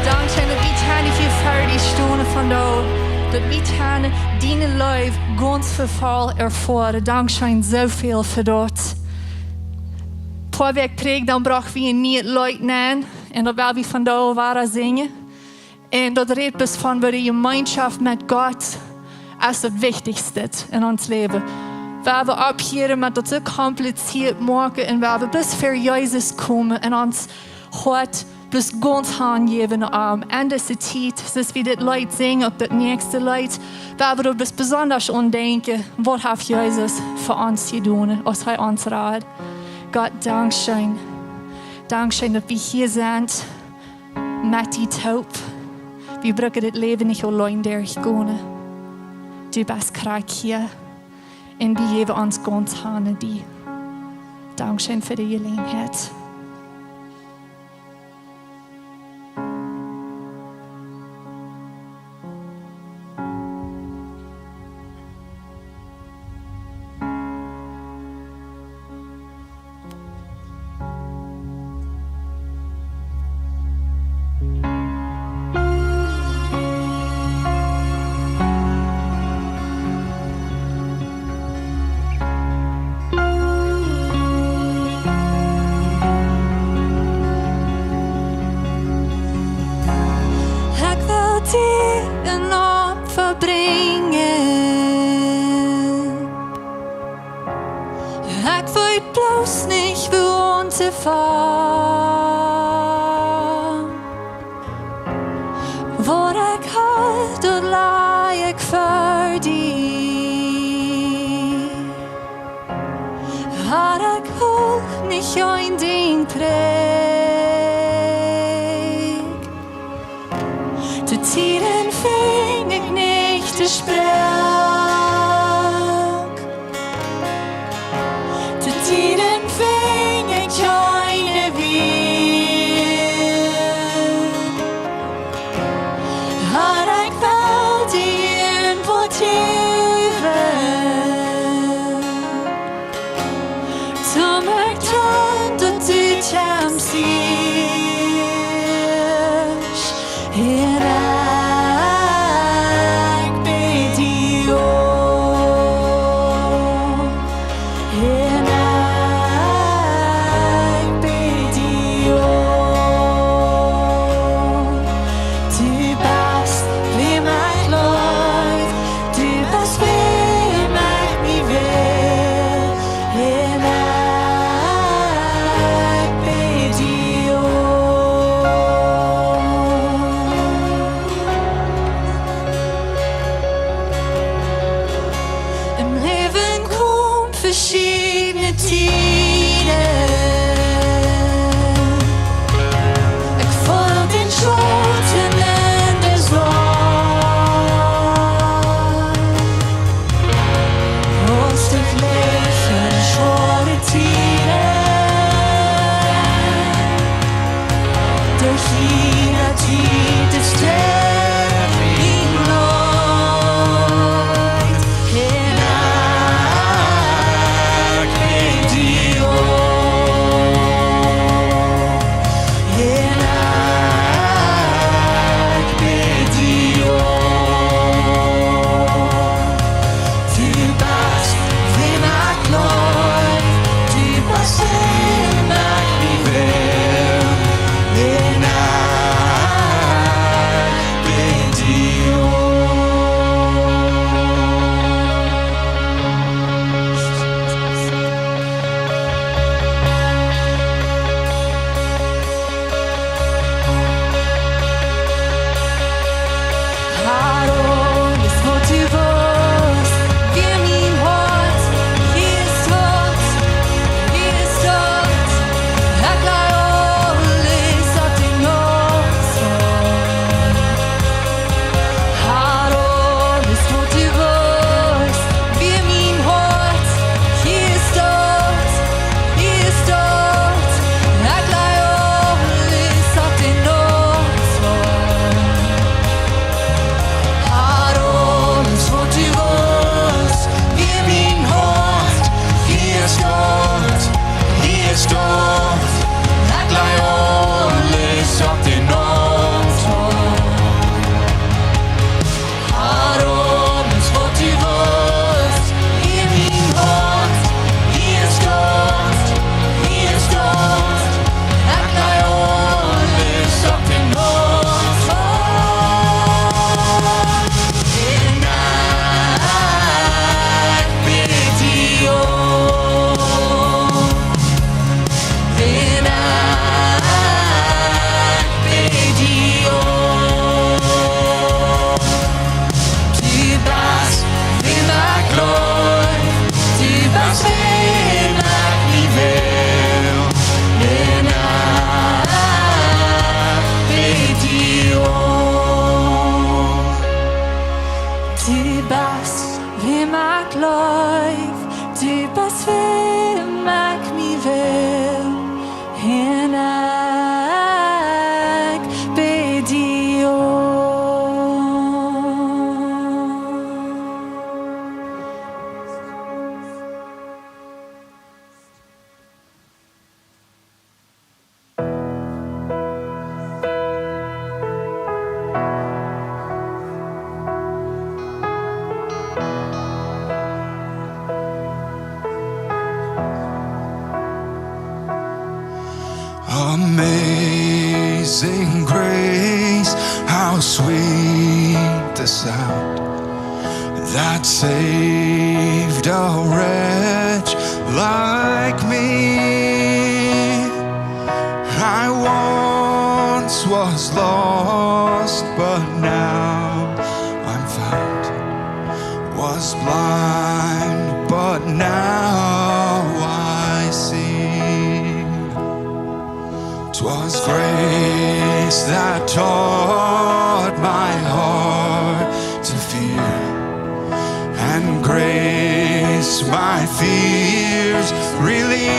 Dankscheen, daut wie kjennen hia fa die stonen vondoag. Daut wie kjennen diene Leew gaunz voll erfoaren. Dankscheen soo väl fa daut. Poa Wäakj trigj, dan brocht wie een nieet Leet nenn. Un daut well wie vondoag wada sinjen. Un daut rät bloos von, woo de Jemeenschoft met Gott es daut Wichtichste en ons Läwen. Wua wie opphieren met daut soo kompliziert moaken un wua wie bloos ver Jesus komen un ons Hoat bloos gaunz hanjäwen no am. En dise Tiet, soo aus wie dit Leet sinjen, uk daut näakjste Leet, wua wie doa bloos besonda aun denkjen, waut haft Jesus fa ons jedonen, aus hee ons rad. Gott, dankscheen. Dankscheen, daut wie hia sent met die toop. Wie brucken dit Läwen nich auleen derchgonen. Du best krakjt hia. Un wie jäwen ons gaunz han aun die. Dankscheen fa de Jeläajenheit. Tieden oppvebrinjen. Ekj weet bloos nich, wua auntofangen. Waut ekj haud, daut laj ekj ver die. Harr ekj uk nich een Dinkj trigj. Too Tieden finj ekj nich de Sproak. Too Tieden finj ekj kjeene Wieed. Harr ekj well die een Wuat jäwen. Toom ekj dan daut du kjemst, Herr. Herr, ekj bäd die aun. Herr, ekj bäd die aun. Du best wäm ekj jleew, du best wäm ekj mie well. Herr, ekj bäd die aun. Em Läwen kjemt veschiedne Tieden. Ekj feel dän Schauten enne Sonn. Aus de Flächen schwoare Tieden. Doch jie, Tiet es Tiet, Leet. Herr, ekj bäd die aun. Herr, ekj bäd die aun. Du best wäm ekj jleew, du best wäm ekj mie well. Herr, ekj bäd die aun. Harr, aules waut du wust, wia mien Hoat, hia es daut, hia es daut, ekj laj aules opp dien Altoa. Harr, aules waut du wust, wia mien Hoat, hia es daut, hia es daut, ekj laj aules opp dien Altoa. Harr, aules waut du wust, wia mien Hoat, hia es daut, hia es daut, ekj laj aules opp dien Altoa. Harr, aules waut du wust, wia mien Hoat, hia es daut, hia es daut, ekj laj aules opp dien Altoa. Herr, ekj bäd die aun. Herr, ekj bäd die aun. Du best wäm ekj jleew, du best wäm ekj mie well. Herr, ekj bäd die aun. Du best wäm ekj jleew, du best wäm ekj mie well. Herr, ekj bäd die aun. Amazing grace, how sweet the sound that saved a wretch like me. I once was lost, but now I'm found. Was blind, but now I see. 'Twas grace that taught my heart to fear, and grace my fears relieved.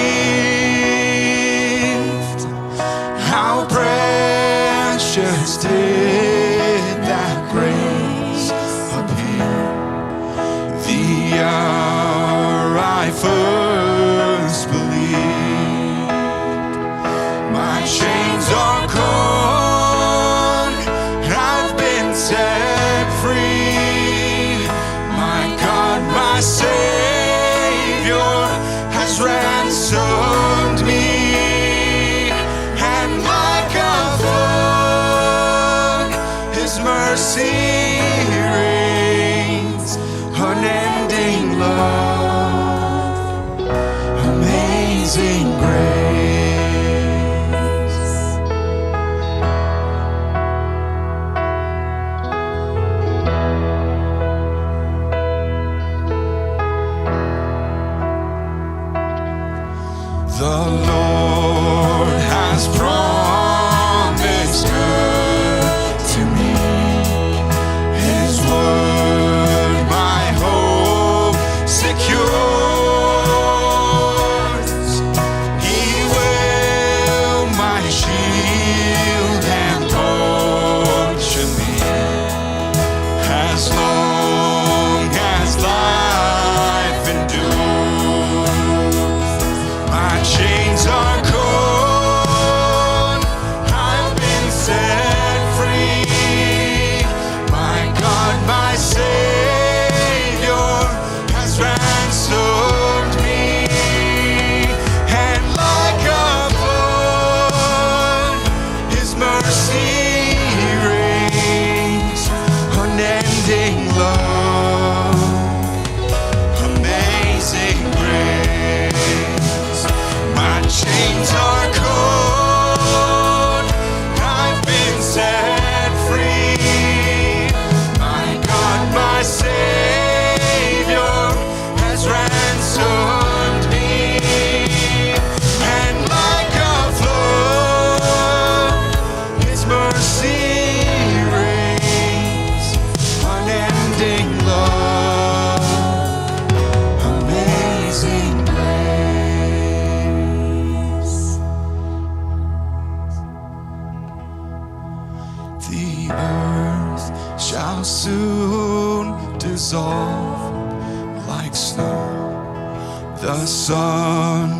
How precious did that grace appear the hour I first believed. My chains are gone, I've been set free. My God, my Savior has ransomed me, and like a flood, His mercy reigns, unending love, amazing grace. The Lord has promised good to me. His word my hope secures. He will my shield and portion be, as long as life endures. My chains are gone, I've been set free. My God, my Savior has ransomed me, and like a flood, His mercy reigns, unending love, amazing grace. My chains are gone, I've been set free. My God, my Savior has ransomed me, and like a flood, His mercy reigns, unending love, amazing grace. The earth shall soon dissolve like snow. The sun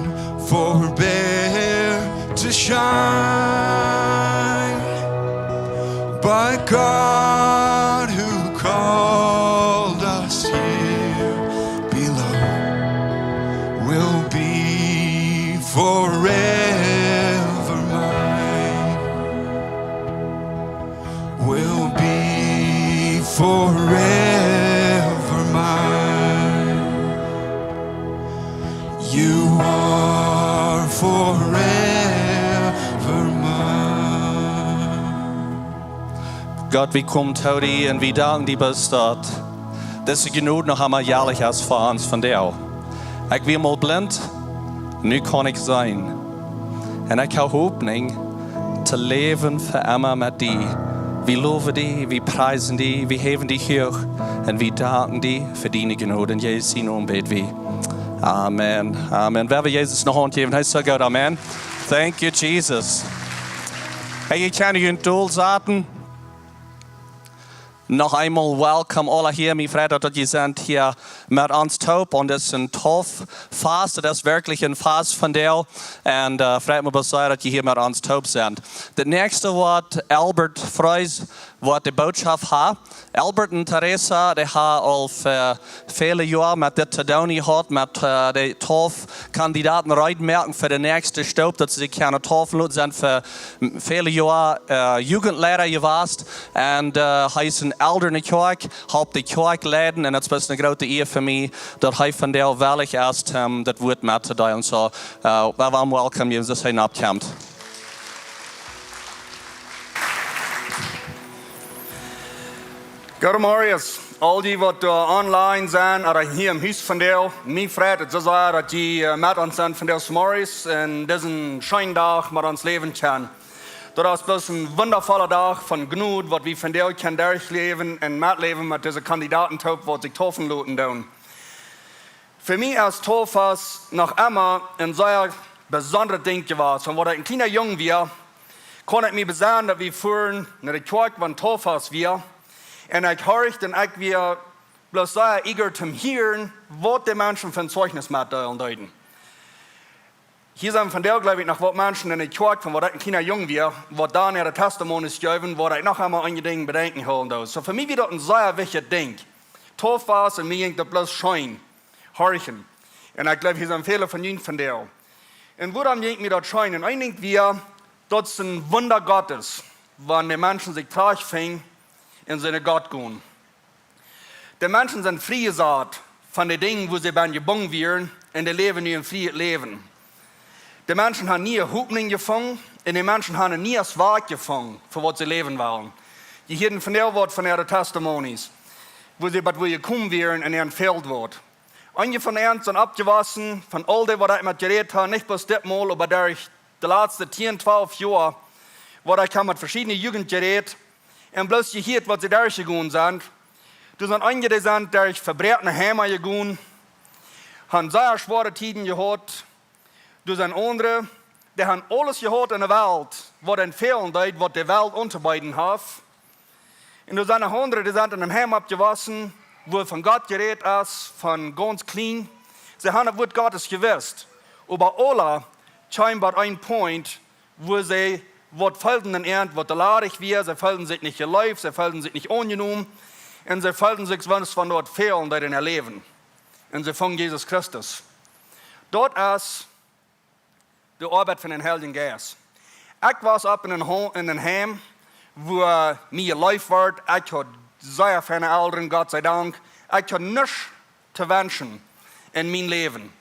forbear to shine. But God, who called us here below, will be forever mine. Will be forever mine. You are forever mine. Gott, wie komen to die un wie danken die, best daut dise Jnod noch emol jäajlich es fa ons vondoag. Ekj wia mol blint, nu kaun ekj seenen. Un ekj hab Hopninj to läwen fa emma met die. Wie lowen die, wie priesen die, wie häwen die huach un wie danken die fa diene Jnod. En Jesus sienen Nomen bäd wie. Amen. Amen. Woa wie Jesus eene Haunt jäwen? Hee es soo goot. Amen. Thank you, Jesus. Hey, jie kjennen junt dol saten. Noch eemol welcome aula hia. Mie freit daut, daut jie sent hia met ons toop. Un daut es een tof Fast, daut es werkjlich een Fast vondoag. Un, äh, freit mie besonda, daut jie hia met ons toop sent. De näakjste woat Albert Freus Waut de Bootschoft ha. Albert un Teresa, dee ha aul fa väle Joa met dit to doonen jehaut, met, äh, de twalf Kandidaten reed moaken fa de näakjste Stoop, daut see kjennen twalf loten, sent fa väle Joa, äh, Jugendleida jewast. Un, äh, hee es een Elder enne Kjoakj, halpt de Kjoakj leiden. Un daut es eene groote Ea fa mie, daut hee vondoag wellich es, ähm, daut Wuat met to deelen. So, äh, well wie am welcome jäwen, aus hee nopp kjemt. Goodemorjes, aul dee waut, äh, online sent, ooda hia em Hus vondoag. Mie freit et soo sea, daut jie, äh, met ons sent vondoag zemorjes en disen scheenen Dach met ons läwen kjennen. Daut es bloos een wundafolla Dach von Jnod, waut wie vondoag kjennen derchläwen un metläwen met dise Kandidaten toop, waut sikj deepen loten doonen. Fa mie es Deepfast noch emma een sea besondret Dinkj jewast. Von waut ekj een kjliena Jung wia, kaun ekj mie besennen, daut wie fuaren no de Kjoakj, wan Deepfast wia. Un ekj horcht un ekj wia bloos sea eager to hieren, waut de Menschen fa een Zeichnis metdeelen deeden. Hia sent vondoag, jleew ekj, noch waut Menschen enne Kjoakj, von waut ekj een kjliena Jung wia, waut dan äare Testimonies jeewen, waut ekj noch emma aun dee Dinja denkjen hoolen doo. So, fa mie wia daut een sea wichtjet Dinkj. Deepfast, un mie jinkj daut bloos scheen. Horchen. Un ekj jleew, hia sent väle von junt vondoag. Un wuarom jinkj mie daut scheen? Un een Dinkj wia, daut es een Wunda Gottes, wan de Menschen sikj trajchtfinjen un no Gott gonen. De Menschen sent friejesat von de Dinja, wua see bie jebungen wieren, un dee läwen nu een frieet Läwen. De Menschen haben niee Hopninj jefungen, un de Menschen haben een nieet Wajch jefungen, fa waut see läwen wellen. Jie hieren vondoag waut von äare Testimonies, wua see bat wua jekomen wieren un äa fäld waut. Eenje von an sent oppjewossen, von aul dee, waut ekj met jerät ha, nich bloos dit Mol, oba derch de latste tieen, twalf Joa, waut ekj ha met veschiedne Jugend jerät, un bloos jehieet, waut see derchjegonen sent. Doa sent eenje, dee sent derch vebroakne Heime jegonen, haben sea schwoare Tieden jehaut. Doa sent aundre, dee haben aules jehaut enne Welt, waut an fälen deed, waut de Welt auntobeeden haft. Un doa sent noch aundre, dee sent en een Heim oppjewossen, wua von Gott jerät es, von gaunz kjlien. See haben daut Wuat Gottes jewist. Oba aule kjeemen bat een Punkt, wua see waut feelden en an, waut doa ladich wia. See feelden sikj nich jeleeft, see feelden sikj nich aunjenomen. Un see feelden sikj, aus wan doa waut fälen deed en äa Läwen. Un see fungen Jesus Christus. Daut es de Oabeit von dän Heiljen Jeist. Ekj wia opp en een Ho-, en een Heim, wua mie jeleeft wort. Ekj haud sea feine Elren, Gott sei Dank. Ekj haud nuscht to wenschen en mien Läwen.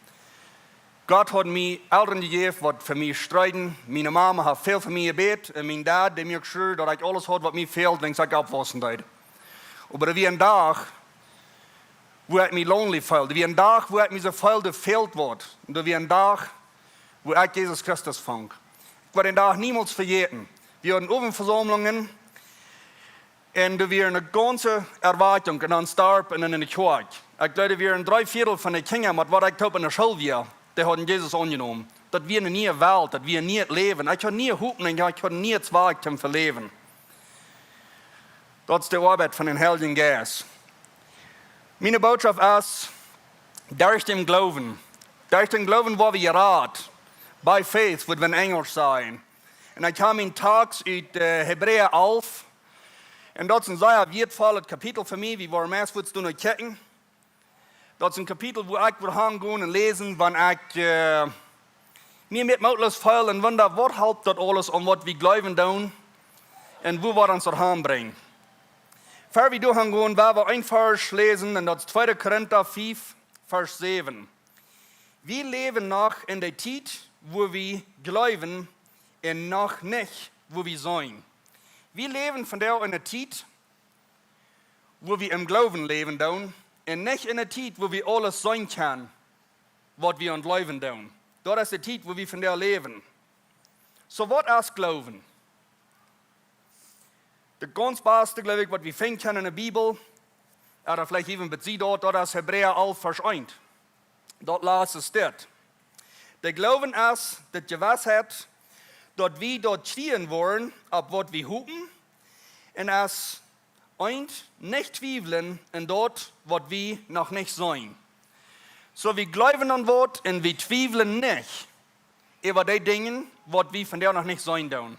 Gott haud mie Elren jejäft, waut fa mie streeden. Miene Mama haft väl fa mie jebät. Un mien Dad, dee muak sure, daut ekj aules haud, waut mie fäld, wan ekj oppwaussen deed. Oba doa wia een Dach, wua ekj mie lonely feeld. Doa wia een Dach, wua ekj mie soo feeld, doa fäld waut. Un doa wia een Dach, wua ekj Jesus Christus funk. Ekj woa dän Dach niemols vejäten. Wie hauden Owentvesaumlungen un doa wia eene gaunze Erwakjunk en ons Darp un en de Kjoakj. Ekj jleew, doa wieren dree Vieedel von de Kjinja, met waut ekj toop en de School wia, dee hauden Jesus aunjenomen. Daut wia eene niee Welt, daut wia een nieet Läwen. Ekj haud niee Hopninj, ekj haud nieet Wajch toom veläwen. Daut es de Oabeit von dän Heiljen Jeist. Miene Bootschoft es, derch dän Gloowen. Derch dän Gloowen woa wie jerat. By faith, wudd wie en Enjlisch sajen. Un ekj hab mienen Tekst ut, äh, Hebräa alf. Un daut es een sea wieetvollet Kapitel fa mie. Wie woaren meist fuaz doano kjikjen. Daut es een Kapitel, wua ekj wudd hangonen un läsen, wan ekj, äh, mie met mootloos feel un wunda, waut halpt daut aules aun waut wie jleewen doonen un wua woat ons daut hanbrinjen. Ea wie doa hangonen, woa wie een Varsch läsen, un daut es tweede Korinta fief, Varsch säwen. Wie läwen noch en de Tiet, wua wie jleewen un noch nich, wua wie seenen. Wie läwen vondoag en de Tiet, wua wie em Gloowen läwen doonen, un nich en de Tiet, wua wie aules seenen kjennen, waut wie aun jleewen doonen. Daut es de Tiet, wua wie vondoag läwen. So, waut es Gloowen? De gaunz baste, jleew ekj, waut wie finjen kjennen en de Bibel, ooda veleicht even bie daut, daut es Hebräa alf, Varsch eent. Daut latste es dit. De Gloowen es de Jewissheit, daut wie daut kjrieen woaren, opp waut wie hopen, un es eent nich twiewlen en daut, waut wie noch nich seenen. So, wie jleewen aun waut un wie twiewlen nich äwa dee Dinja, waut wie vondoag noch nich seenen doonen.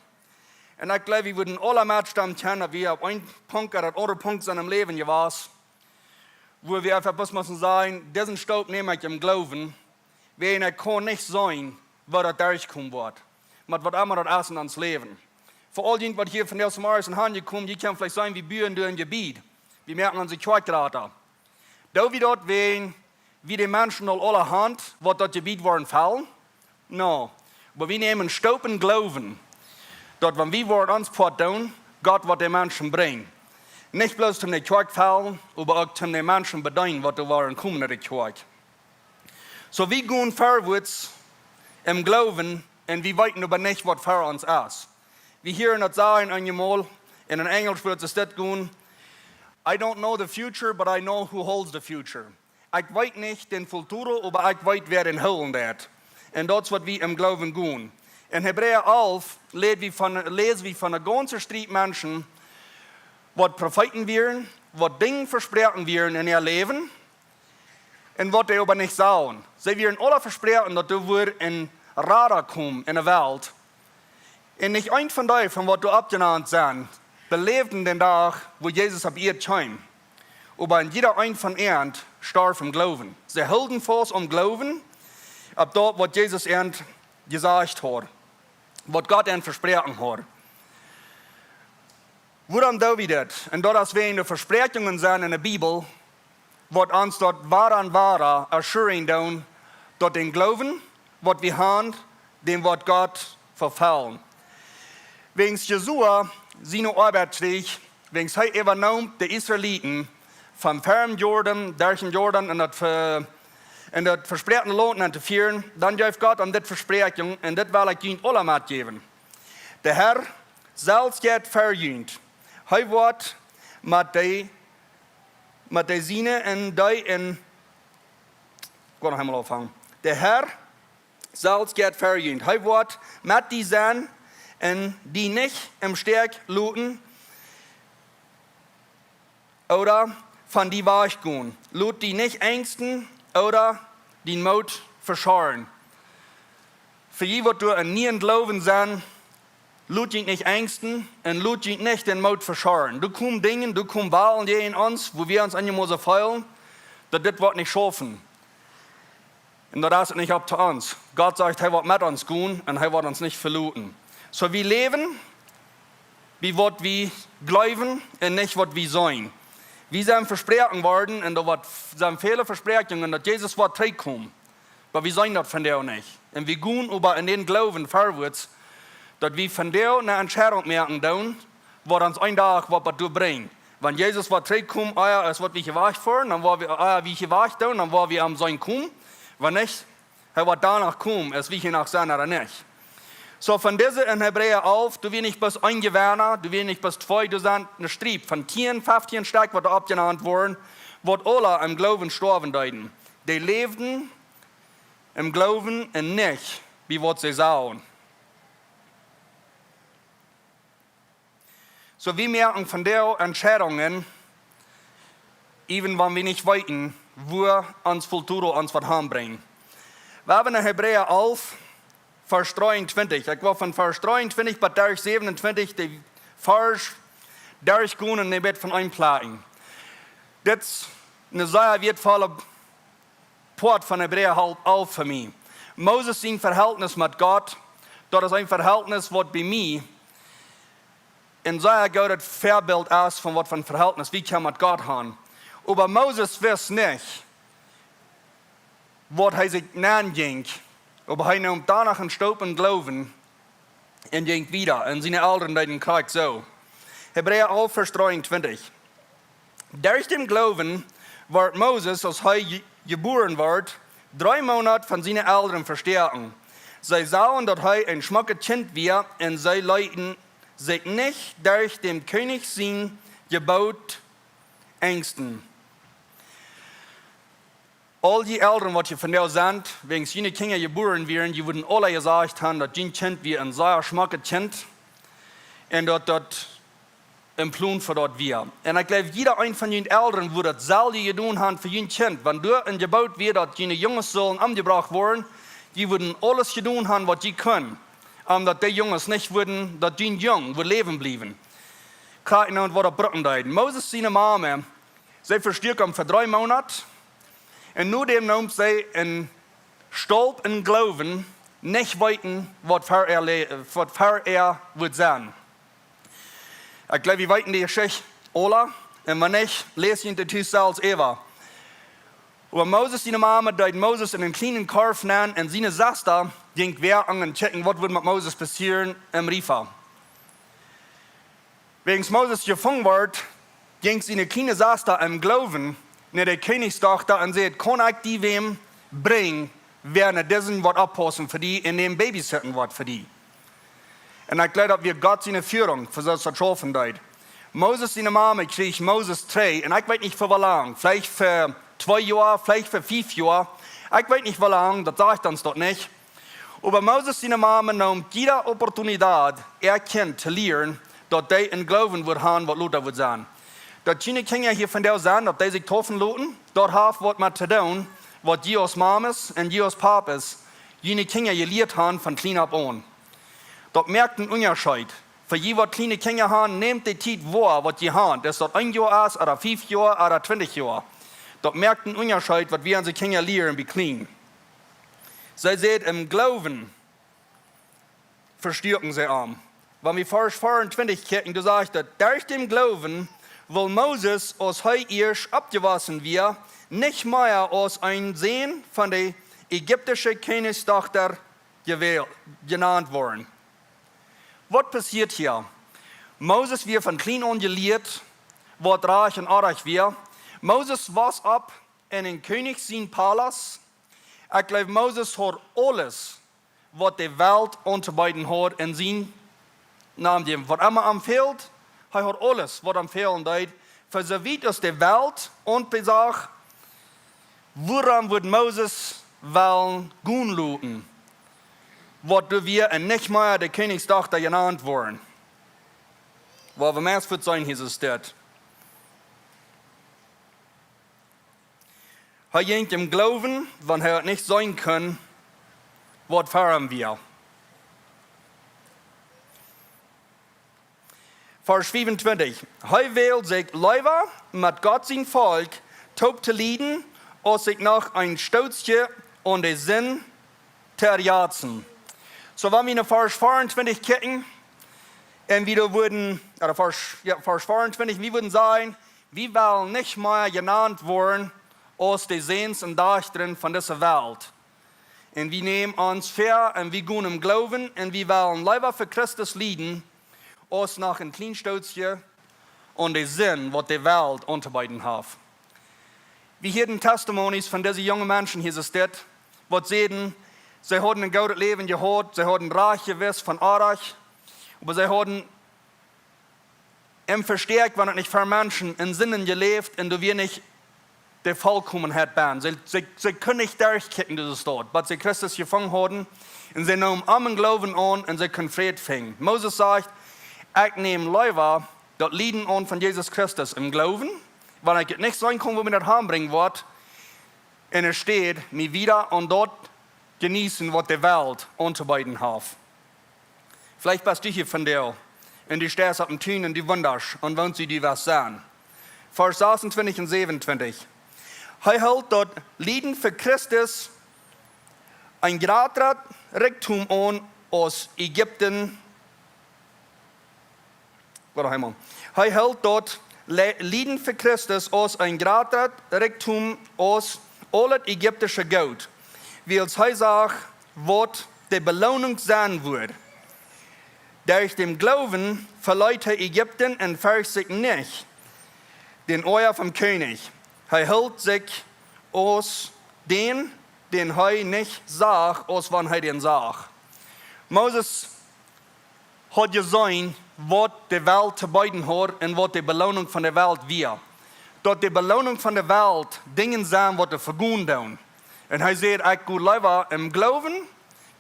Un ekj jleew, wie wudden aule metstemmen kjennen, daut wie opp een Punkt ooda aundre Punkt sent em Läwen jewast, wua wie eefach bloos motten sajen: Disen Staup näm ekj em Gloowen, wiels ekj kaun nich seenen, woo daut derchkomen woat, met waut emma daut es en ons Läwen. Fa aul dee, waut hia vondoag zemorjes sent aunjekomen, jie kjennen veleicht seenen, wie buen doa een Jebied, wie moaken onse Kjoakj jrata. Doo wie daut, wiels wie de Menschen aul aulahaunt, waut daut Jebied woaren fellen? Nä. Oba wie nämen Staup em Gloowen, daut wan wie woaren ons Poat doonen, Gott woat de Menschen brinjen. Nich bloos toom de Kjoakj fellen, oba uk toom de Menschen bedeenen, waut doa woaren komen no de Kjoakj. Soo, wie gonen verwoats em Gloowen un wie weeten oba nich, waut ver ons es. Wie hieren daut sajen eenjemol, un en Enjlisch wudd et dit gonen: "I don't know the future, but I know who holds the future." Ekj weet nich dän futuro, oba ekj weet, wäa dän hoolen deit. Un daut es, waut wie em Gloowen gonen. En Hebräa alf läs wie von, läs wie von eene gaunze Striet Menschen, waut Profeeten wieren, waut Dinja vesproaken wieren en äa Läwen, un waut dee oba nich sagen. See wieren aule vesproaken, daut doa wudd een Rada komen en de Welt. Un nich een von dee, von waut doa oppjenant sent, beläwden dän Dach, wua Jesus opp Ieed kjeem. Oba een jieda een von an storf em Gloowen. See hilden faust aum Gloowen, opp daut, waut Jesus an jesajcht haud, waut Gott an vesproaken haud. Wuarom doo wie dit? Un daut es wäajen de Vespräakjungen sent en de Bibel, waut ons daut wada un wada assuring doonen, daut dän Gloowen, waut wie haben, dän woat Gott erfellen. Wäajen Josua siene Oabeit kjrieech, wäajen hee äwanoom de Israeliten von ver dän Jordan, derch dän Jordan en daut ve-, en daut vespräakjene Launt nenn to fieren, dan jeef Gott am dit Vespräakjunk, un dit well ekj junt aula metjäwen. De Herr selfst jeit ver junt. Hee woat met dee, met dee Siene un dee en, ekj woa noch eemol aunfangen. De Herr selfst jeit ver junt. Hee woat met die sennen un die nich em Stich loten ooda von die wajchgonen. Lot die nich enjsten ooda dien Moot veschorren. Fa jie, waut doa en nieen Gloowen sent, lot junt nich enjsten un lot junt nich dän Moot veschorren. Doa komen Dinja, doa komen Walen jäajen ons, wua wie ons eenjemol soo feelen, daut dit woat nich schaufen. Un daut es nich opp to ons. Gott sajcht, hee woat met ons gonen un hee woat ons nich veloten. Soo, wie läwen, wie waut wie jleewen un nich waut wie seenen. Wie sent vesproaken worden, un doa woat, sent väle Vespräakjungen, daut Jesus woat trigjkomen. Oba wie seenen daut vondoag nich. Un wie gonen oba en dän Gloowen verwoats, daut wie vondoag eene Entscheidunk moaken doonen, waut ons een Dach woat bat doa brinjen. Wan Jesus woat trigjkomen, ea aus waut wie hia wajchfoaren, dan woa wie, ea wie hia wajch doonen, dan woa wie am seenen komen. Wan nich, hee woat doano komen, aus wie hia noch sent ooda nich. Soo, von dise en Hebräa alf, doa wia nich bloos een Jewenna, doa wia nich bloos twee, doa sent eene Striep von tieen, feftieen Stekj, waut doa oppjenant worden, waut aula em Gloowen stoawen deeden. Dee läwden em Gloowen un nich, bie waut see sagen. Soo, wie moaken vondoag Entscheidungen, even wan wie nich weeten, wua ons futuro ons woat hanbrinjen. Wie haben en Hebräa alf, Varsch dreeuntwintich. Ekj well von Varsch dreeuntwintich bat derch säwenuntwintich de Varsch derchgonen un een bät von eenplekjen. Dit es een sea wieetvolla Poat von Hebräa alf fa mie. Moses sien Verhältnis met Gott, daut es een Verhältnis, waut bie mie een sea goodet Väabilt es von waut fa een Verhältnis wie kjennen met Gott haben. Oba Moses wist nich, waut hee sikj nenjinkj, oba hee neem doano een Staup em Gloowen un jinkj wieda. Un siene Elren deeden krakjt soo. Hebräa alf, Varsch dreeuntwintich. Derch dän Gloowen wort Moses, aus hee je-, jebuaren wort, dree Moonat von siene Elren vestoaken. See sagen, daut hee een schmocket Kjint wia, un see leeten sikj nich derch däm Kjennich sien Jeboot enjsten. Aul dee Elren, waut hia vondoag sent, wäajen june Kjinja jebuaren wieren, jie wudden aula jesajcht haben, daut jun Kjint wia een sea schmocket Kjint un daut daut een Plon fa daut wia. Un ekj jleew, jieda een von june Elren wudd daut selwje jedonen haben fa jun Kjint. Wan doa een Jeboot wia, daut june Junges sullen omjebrocht woaren, jie wudden aules jedonen haben, waut jie kunnen. om daut dee Junges nich wudden, daut dien Jung wudd läwen bliewen. Krakjt nu waut brucken deed. Moses siene Mame, see vestuak am fa dree Moonat. Un no däm neem see een Staup em Gloowen, nich weeten, waut fa äa, le- waut fa äa wudd sennen. Ekj jleew, wie weeten dee Jeschicht aula. Un wan nich, läst junt dee tus selfst äwa. Oba Moses siene Mame deed Moses en een kjlienen Korf nenn un siene Sesta jinkj wada aun un kjikjen, waut wudd met Moses passieren em Riva. Wäajens Moses jefungen wort, jinkj siene kjliene Sesta em Gloowen no de Kjennichsdochta un säd: "Kaun ekj die wäm brinjen, wäa no disen woat oppaussen fa die un dän babysitten woat fa die?" Un ekj jleew, daut wia Gott siene Führung, fa soo daut schaufen deed. Moses siene Mame kjrieech Moses trigj, un ekj weet nich fa woo lang, veleicht fa twee Joa, veleicht fa fief Joa, ekj weet nich woo lang, daut sajcht ons daut nich. Oba Moses siene Mame neem jiede Opportunität, äa Kjint to lieren, daut dee een Gloowen wudd haben, waut lota wudd sennen. Daut june Kjinja hia vondoag sent, daut dee sikj deepen loten, daut haft waut met to doonen, waut jie aus Mames un jie aus Papes june Kjinja jelieet haben von kjlien opp aun. Daut moakt een Unjascheet. Fa jie, waut kjliene Kjinja haben, nämt de Tiet woa, waut jie haben. Aus daut een Joa es, ooda fief Joa, ooda twintich Joa. Daut moakt een Unjascheet, waut wie onse Kjinja lieren, bie kjlien. See säd, em Gloowen vestuaken see am. Wan wie Varsch veeauntwintich kjikjen, doa sajcht daut: "Derch dän Gloowen wull Moses, aus hee ieescht oppjewossen wia, nich mea aus een Sän von de ägiptische Kjennichsdochta jewäl- jenant woaren." Waut passieet hia? Moses wia von kjlien aun jelieet, waut rajcht un orrajcht wia. Moses wos opp en een Kjennich sien Palaust. Ekj jleew, Moses haud aules, waut de Welt auntobeeden haud en sien Namen jäwen. Waut emma am fäld, hee haud aules, waut am fälen deed. Fa soo wiet aus de Welt aunbesach, wuarom wudd Moses wellen gonen loten, waut doa wia un nich mea de Kjennichsdochta jenant woaren? Woa wie meist wudd sennen, hia es dit. Hee jinkj em Gloowen, wan hee daut nich seenen kunn, waut fa am wia. Varsch fiewuntwintich. Hee wäld sikj leewa met Gott sien Volkj toop to lieden, aus sikj noch een Stootje aun de Sind to erjazen. Soo, wan wie no Varsch veeauntwintich kjikjen, un wie doa wudden, ooda Varsch, jo, Varsch veeauntwintich, wie wudden sajen, wie wellen nich mea jenant woaren aus de Säns un Dajchta von dise Welt. Un wie nämen ons väa un wie gonen em Gloowen un wie wellen leewa fa Christus lieden, aus noch een kjlien Stootje aun de Sind, waut de Welt auntobeeden haft. Wie hieeden Testimonies von dise junge Menschen hia, soo es dit, waut säden, see hauden een goodet Läwen jehaut, see hauden rajcht jewist von orrajcht, oba see hauden em Vestäakj, wan et nich ver Menschen, en Sinden jeläft un doa wia nich de Vollkomenheit bie. See, see, see kunnen nich derchkjikjen, dise Staut, waut see Christus jefungen hauden. Un see neemen am em Gloowen aun un see kunnen Fräd finjen. Moses sajcht: "Ekj näm leewa daut Lieden aun von Jesus Christus em Gloowen, wan ekj et nich seenen kunn, woo mie daut hanbrinjen woat, enne Städ mie wieda aun daut jeneeten, waut de Welt auntobeeden haft." Veleicht best du hia vondoag un du steist opp een Tun un du wundasch, aun woont du die west sennen. Varsch sasuntwintich un säwenuntwintich. Hee hilt daut Lieden fa Christus een jratret Rikjdom aun aus Ägipten. Waut emma. Hee hilt daut Le- Lieden fa Christus aus een jratret Rikjdom aus aul daut ägiptische Goot, wiels hee sach, waut de Beloonunk sennen wudd. Derch dän Gloowen veleet hee Ägipten un fercht sikj nich dän Oaja vom Kjennich. Hee hilt sikj aus dän, dän hee nich sach, aus wan hee dän sach. Moses haud jeseenen, waut de Welt to beeden haud un waut de Beloonunk von de Welt wia. Daut de Beloonunk von de Welt Dinja sent, waut de vegonen doonen. Un hee säd: "Ekj go leewa em Gloowen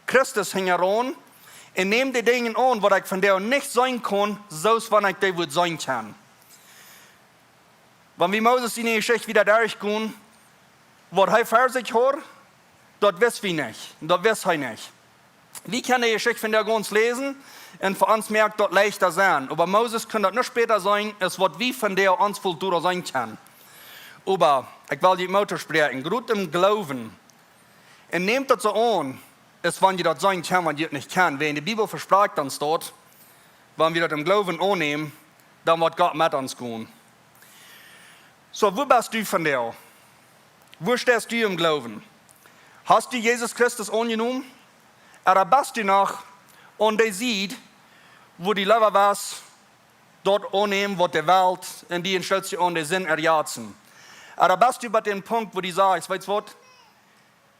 Christus hinjaraun un näm de Dinja aun, waut ekj vondoag nich seenen kunn, soo aus wan ekj dee wudd seenen kjennen." Wan wie Moses siene Jeschicht wieda derchgonen, waut hee ver sikj haud, daut wist wie nich. Daut wist hee nich. Wie kjennen de Jeschicht von dee gaunz läsen un fa ons moakt daut leichta sennen. Oba Moses kunn daut nich bäta seenen, aus waut wie von dee ons Kultura seenen kjennen. Oba ekj well junt Moot toospräakjen, jrod em Gloowen. Un nämt daut soo aun, aus wan jie daut seenen kjennen, wan jie daut nich kjennen. Wäajen de Bibel vesprakjt ons daut, wan wie daut em Gloowen aunnämen, dan woat Gott met ons gonen. Soo, wua best du vondoag? Wua steist du em Gloowen? Hast du Jesus Christus aunjenomen? Ooda best du noch aun dee Sied, wua du leewa west, daut aunnämen, waut de Welt un dee enn Städ aun de Sind erjazen? Ooda best du bie dän Punkt, wua du sajchst, weetst waut,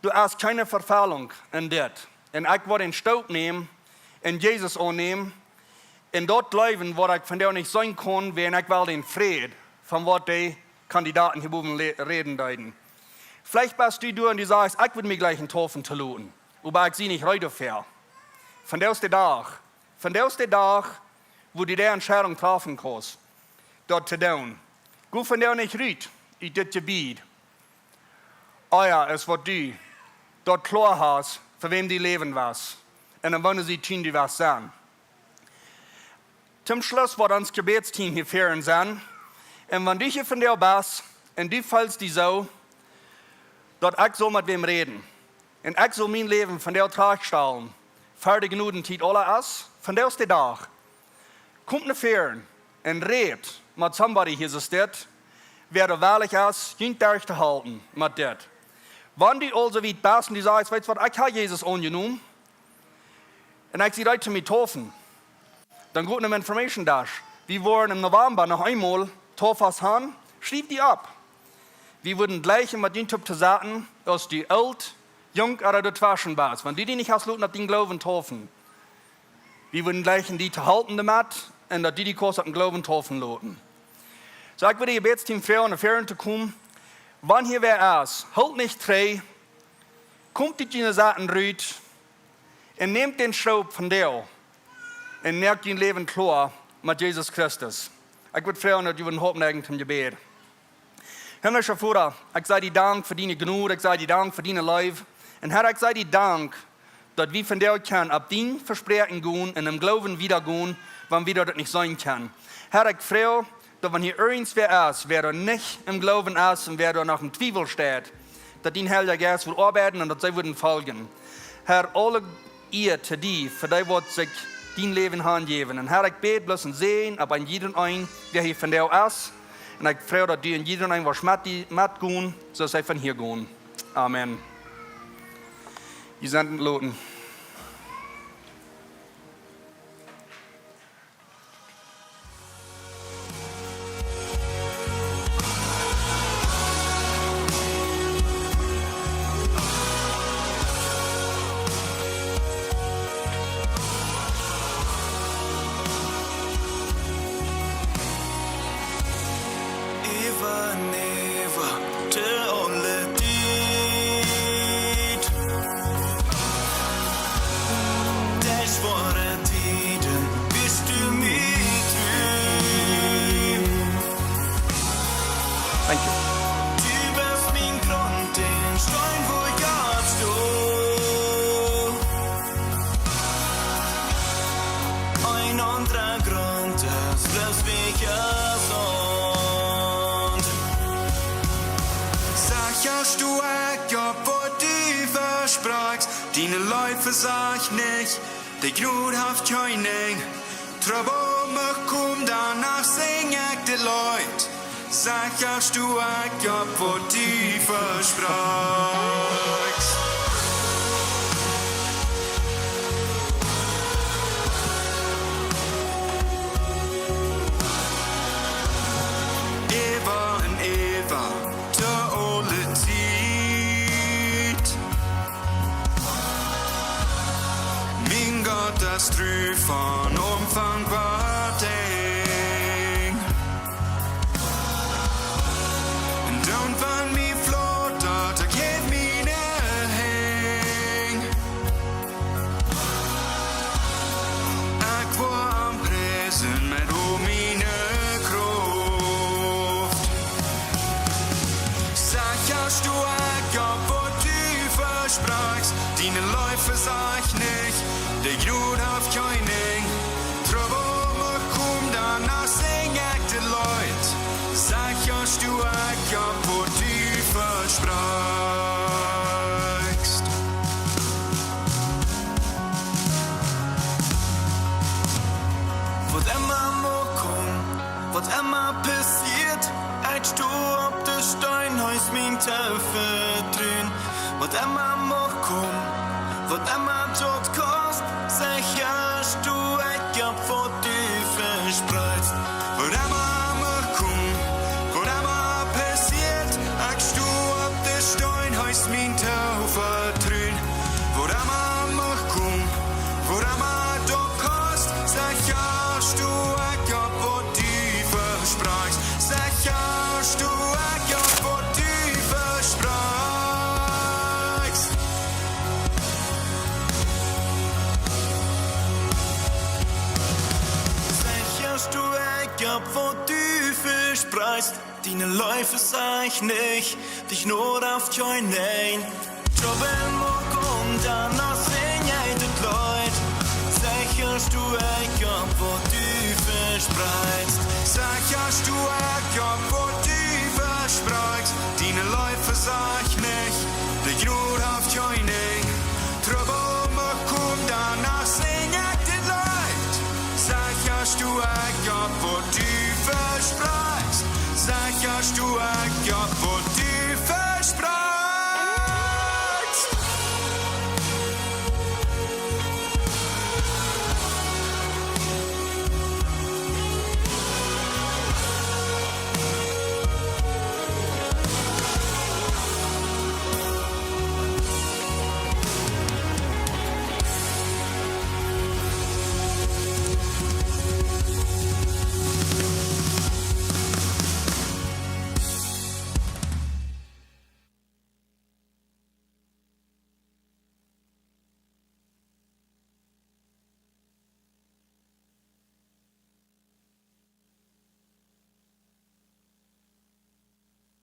doa es kjeene Erfellunk enn dit. Un ekj woa dän Stoop nämen un Jesus aunnämen un daut jleewen, waut ekj vondoag nich seenen kaun, wäajen ekj well dän Fräd von waut dee Kandidaten hia bowen le-, räden deeden. Veleicht best du doa un du sajchst, ekj wudd mie jleichen deepen loten, oba ekj sie nich reed doafäa. Vondoag es de Dach. Vondoag es de Dach, wua du dee Entscheidunk träfen kaust, daut to doonen. Go vondoag nich rut ut dit Jebied, ea aus waut du daut kloa hast, fa wäm du läwen west un aun woone Sied du west sennen. Toom Schluss woat ons Jebädsteam hia väaren sennen. Un wan du hia vondoag best un du feelst die soo, daut ekj saul met wäm räden un ekj saul mien Läwen vondoag trajchtstalen, ver de Jnodentiet aula es, vondoag es de Dach. Komt no väaren un rät met somebody hia soo steit, wäa doa wellich es, junt derchtohalpen met dit. Wan du aul soo wiet best un du sajchst, weetst waut, ekj hab Jesus aunjenomen un ekj sie reed toom mie deepen, dan go no Information Desk. Wie woaren em November noch eemol Deepen han, schriew die opp. Wie wudden jleichen met die toop to setten, aus du oolt, junk ooda doatweschen best. Wan du die nich hast loten opp dän Gloowen deepen, wie wudden jleichen die to halpen doamet un daut du die kaust opp dän Gloowen deepen loten. Soo, ekj wudd daut Jebädsteam froagen, no väaren to komen. Wan hia wäa es, hoolt nich trigj, komt ut june Sachen rut un nämt dän Stoop vondoag un moakt jun Läwen kloa met Jesus Christus. Ekj wudd froagen, daut jie wudden Hoat näajen toom Jebäd. Himlischa Voda, ekj saj die Dank fa diene Jnod, ekj saj die Dank fa diene Leew. Un Herr, ekj saj die Dank, daut wie vondoag kjennen opp dien Vespräakjen gonen un em Gloowen wieda gonen, wan wie daut nich seenen kjennen. Herr, ekj froag, daut wan hia irjentwäa es, wäa doa nich em Gloowen es un wäa doa noch em Twiewel steit, daut dien Heilja Jeist wudd oabeiden un daut see wudden foljen. Herr, aule Ea to die, fa dee waut sikj dien Läwen hanjäwen. Un Herr, ekj bäd bloos een Säajen opp een jieda een, wäa hia vondoag es. Un ekj froag, daut du een jieda een woascht met die, metgonen, soo aus see von hia gonen. Amen. Jie sent entloten. Äwa un äwa, to aule Tiet. Derch schwoare Tieden best du mie tru. Thank you. Du best mien Grunt, dän Steen, wua ekj opp sto. Een aundra Grunt es bloos wia jesunt. Secha sto ekj opp waut du vesprakjst, diene Leew vesajcht nich, de Jnod haft kjeen Enj. Trubbel mucht komen, dan noch sinj ekj dit Leet. Secha sto ekj opp waut du vesprakjst. Äwa un äwa, to aule Tiet. Mien Gott es tru von Aunfank bat Enj. Un dan wan mie flot daut, ekj häw miene Henj. Ekj woa am priesen met aul miene Krauft. Secha sto ekj opp waut du vesprakjst, diene Leew vesajcht nich, De Jnod haft kjeen Enj. Trubbel mucht komen, dan sinj ekj dit Leet. Secha sto ekj opp, waut du vesprakjst. Waut emma mucht komen, waut emma passieet, ekj sto opp de Steen, hee es mien Toovetruen. Waut emma mucht komen, waut emma daut kost, secha sto ekj opp, waut du vesprakjst. Waut emma mucht komen, waut emma passieet, ekj sto opp de Steen, hee es mien Toovetruen. Waut emma mucht komen, waut emma daut kost, secha sto ekj opp, waut du vesprakjst. Secha sto ekj opp, waut du vesprakjst. Secha sto ekj opp, waut du vesprakjst. Diene Leew vesajcht nich, de Jnod haft kjeen Enj. Trubbel mucht komen, dan sinj ekj dit Leet. Secha sto ekj opp, waut du vesprakjst. Secha sto ekj opp, waut du vesprakjst. Diene Leew vesajcht nich, de Jnod haft kjeen Enj. Trubbel mucht komen, dan sinj ekj dit Leet. Secha sto ekj opp, waut du vesprakjst. Secha sto ekj opp, waut du vesprakjst.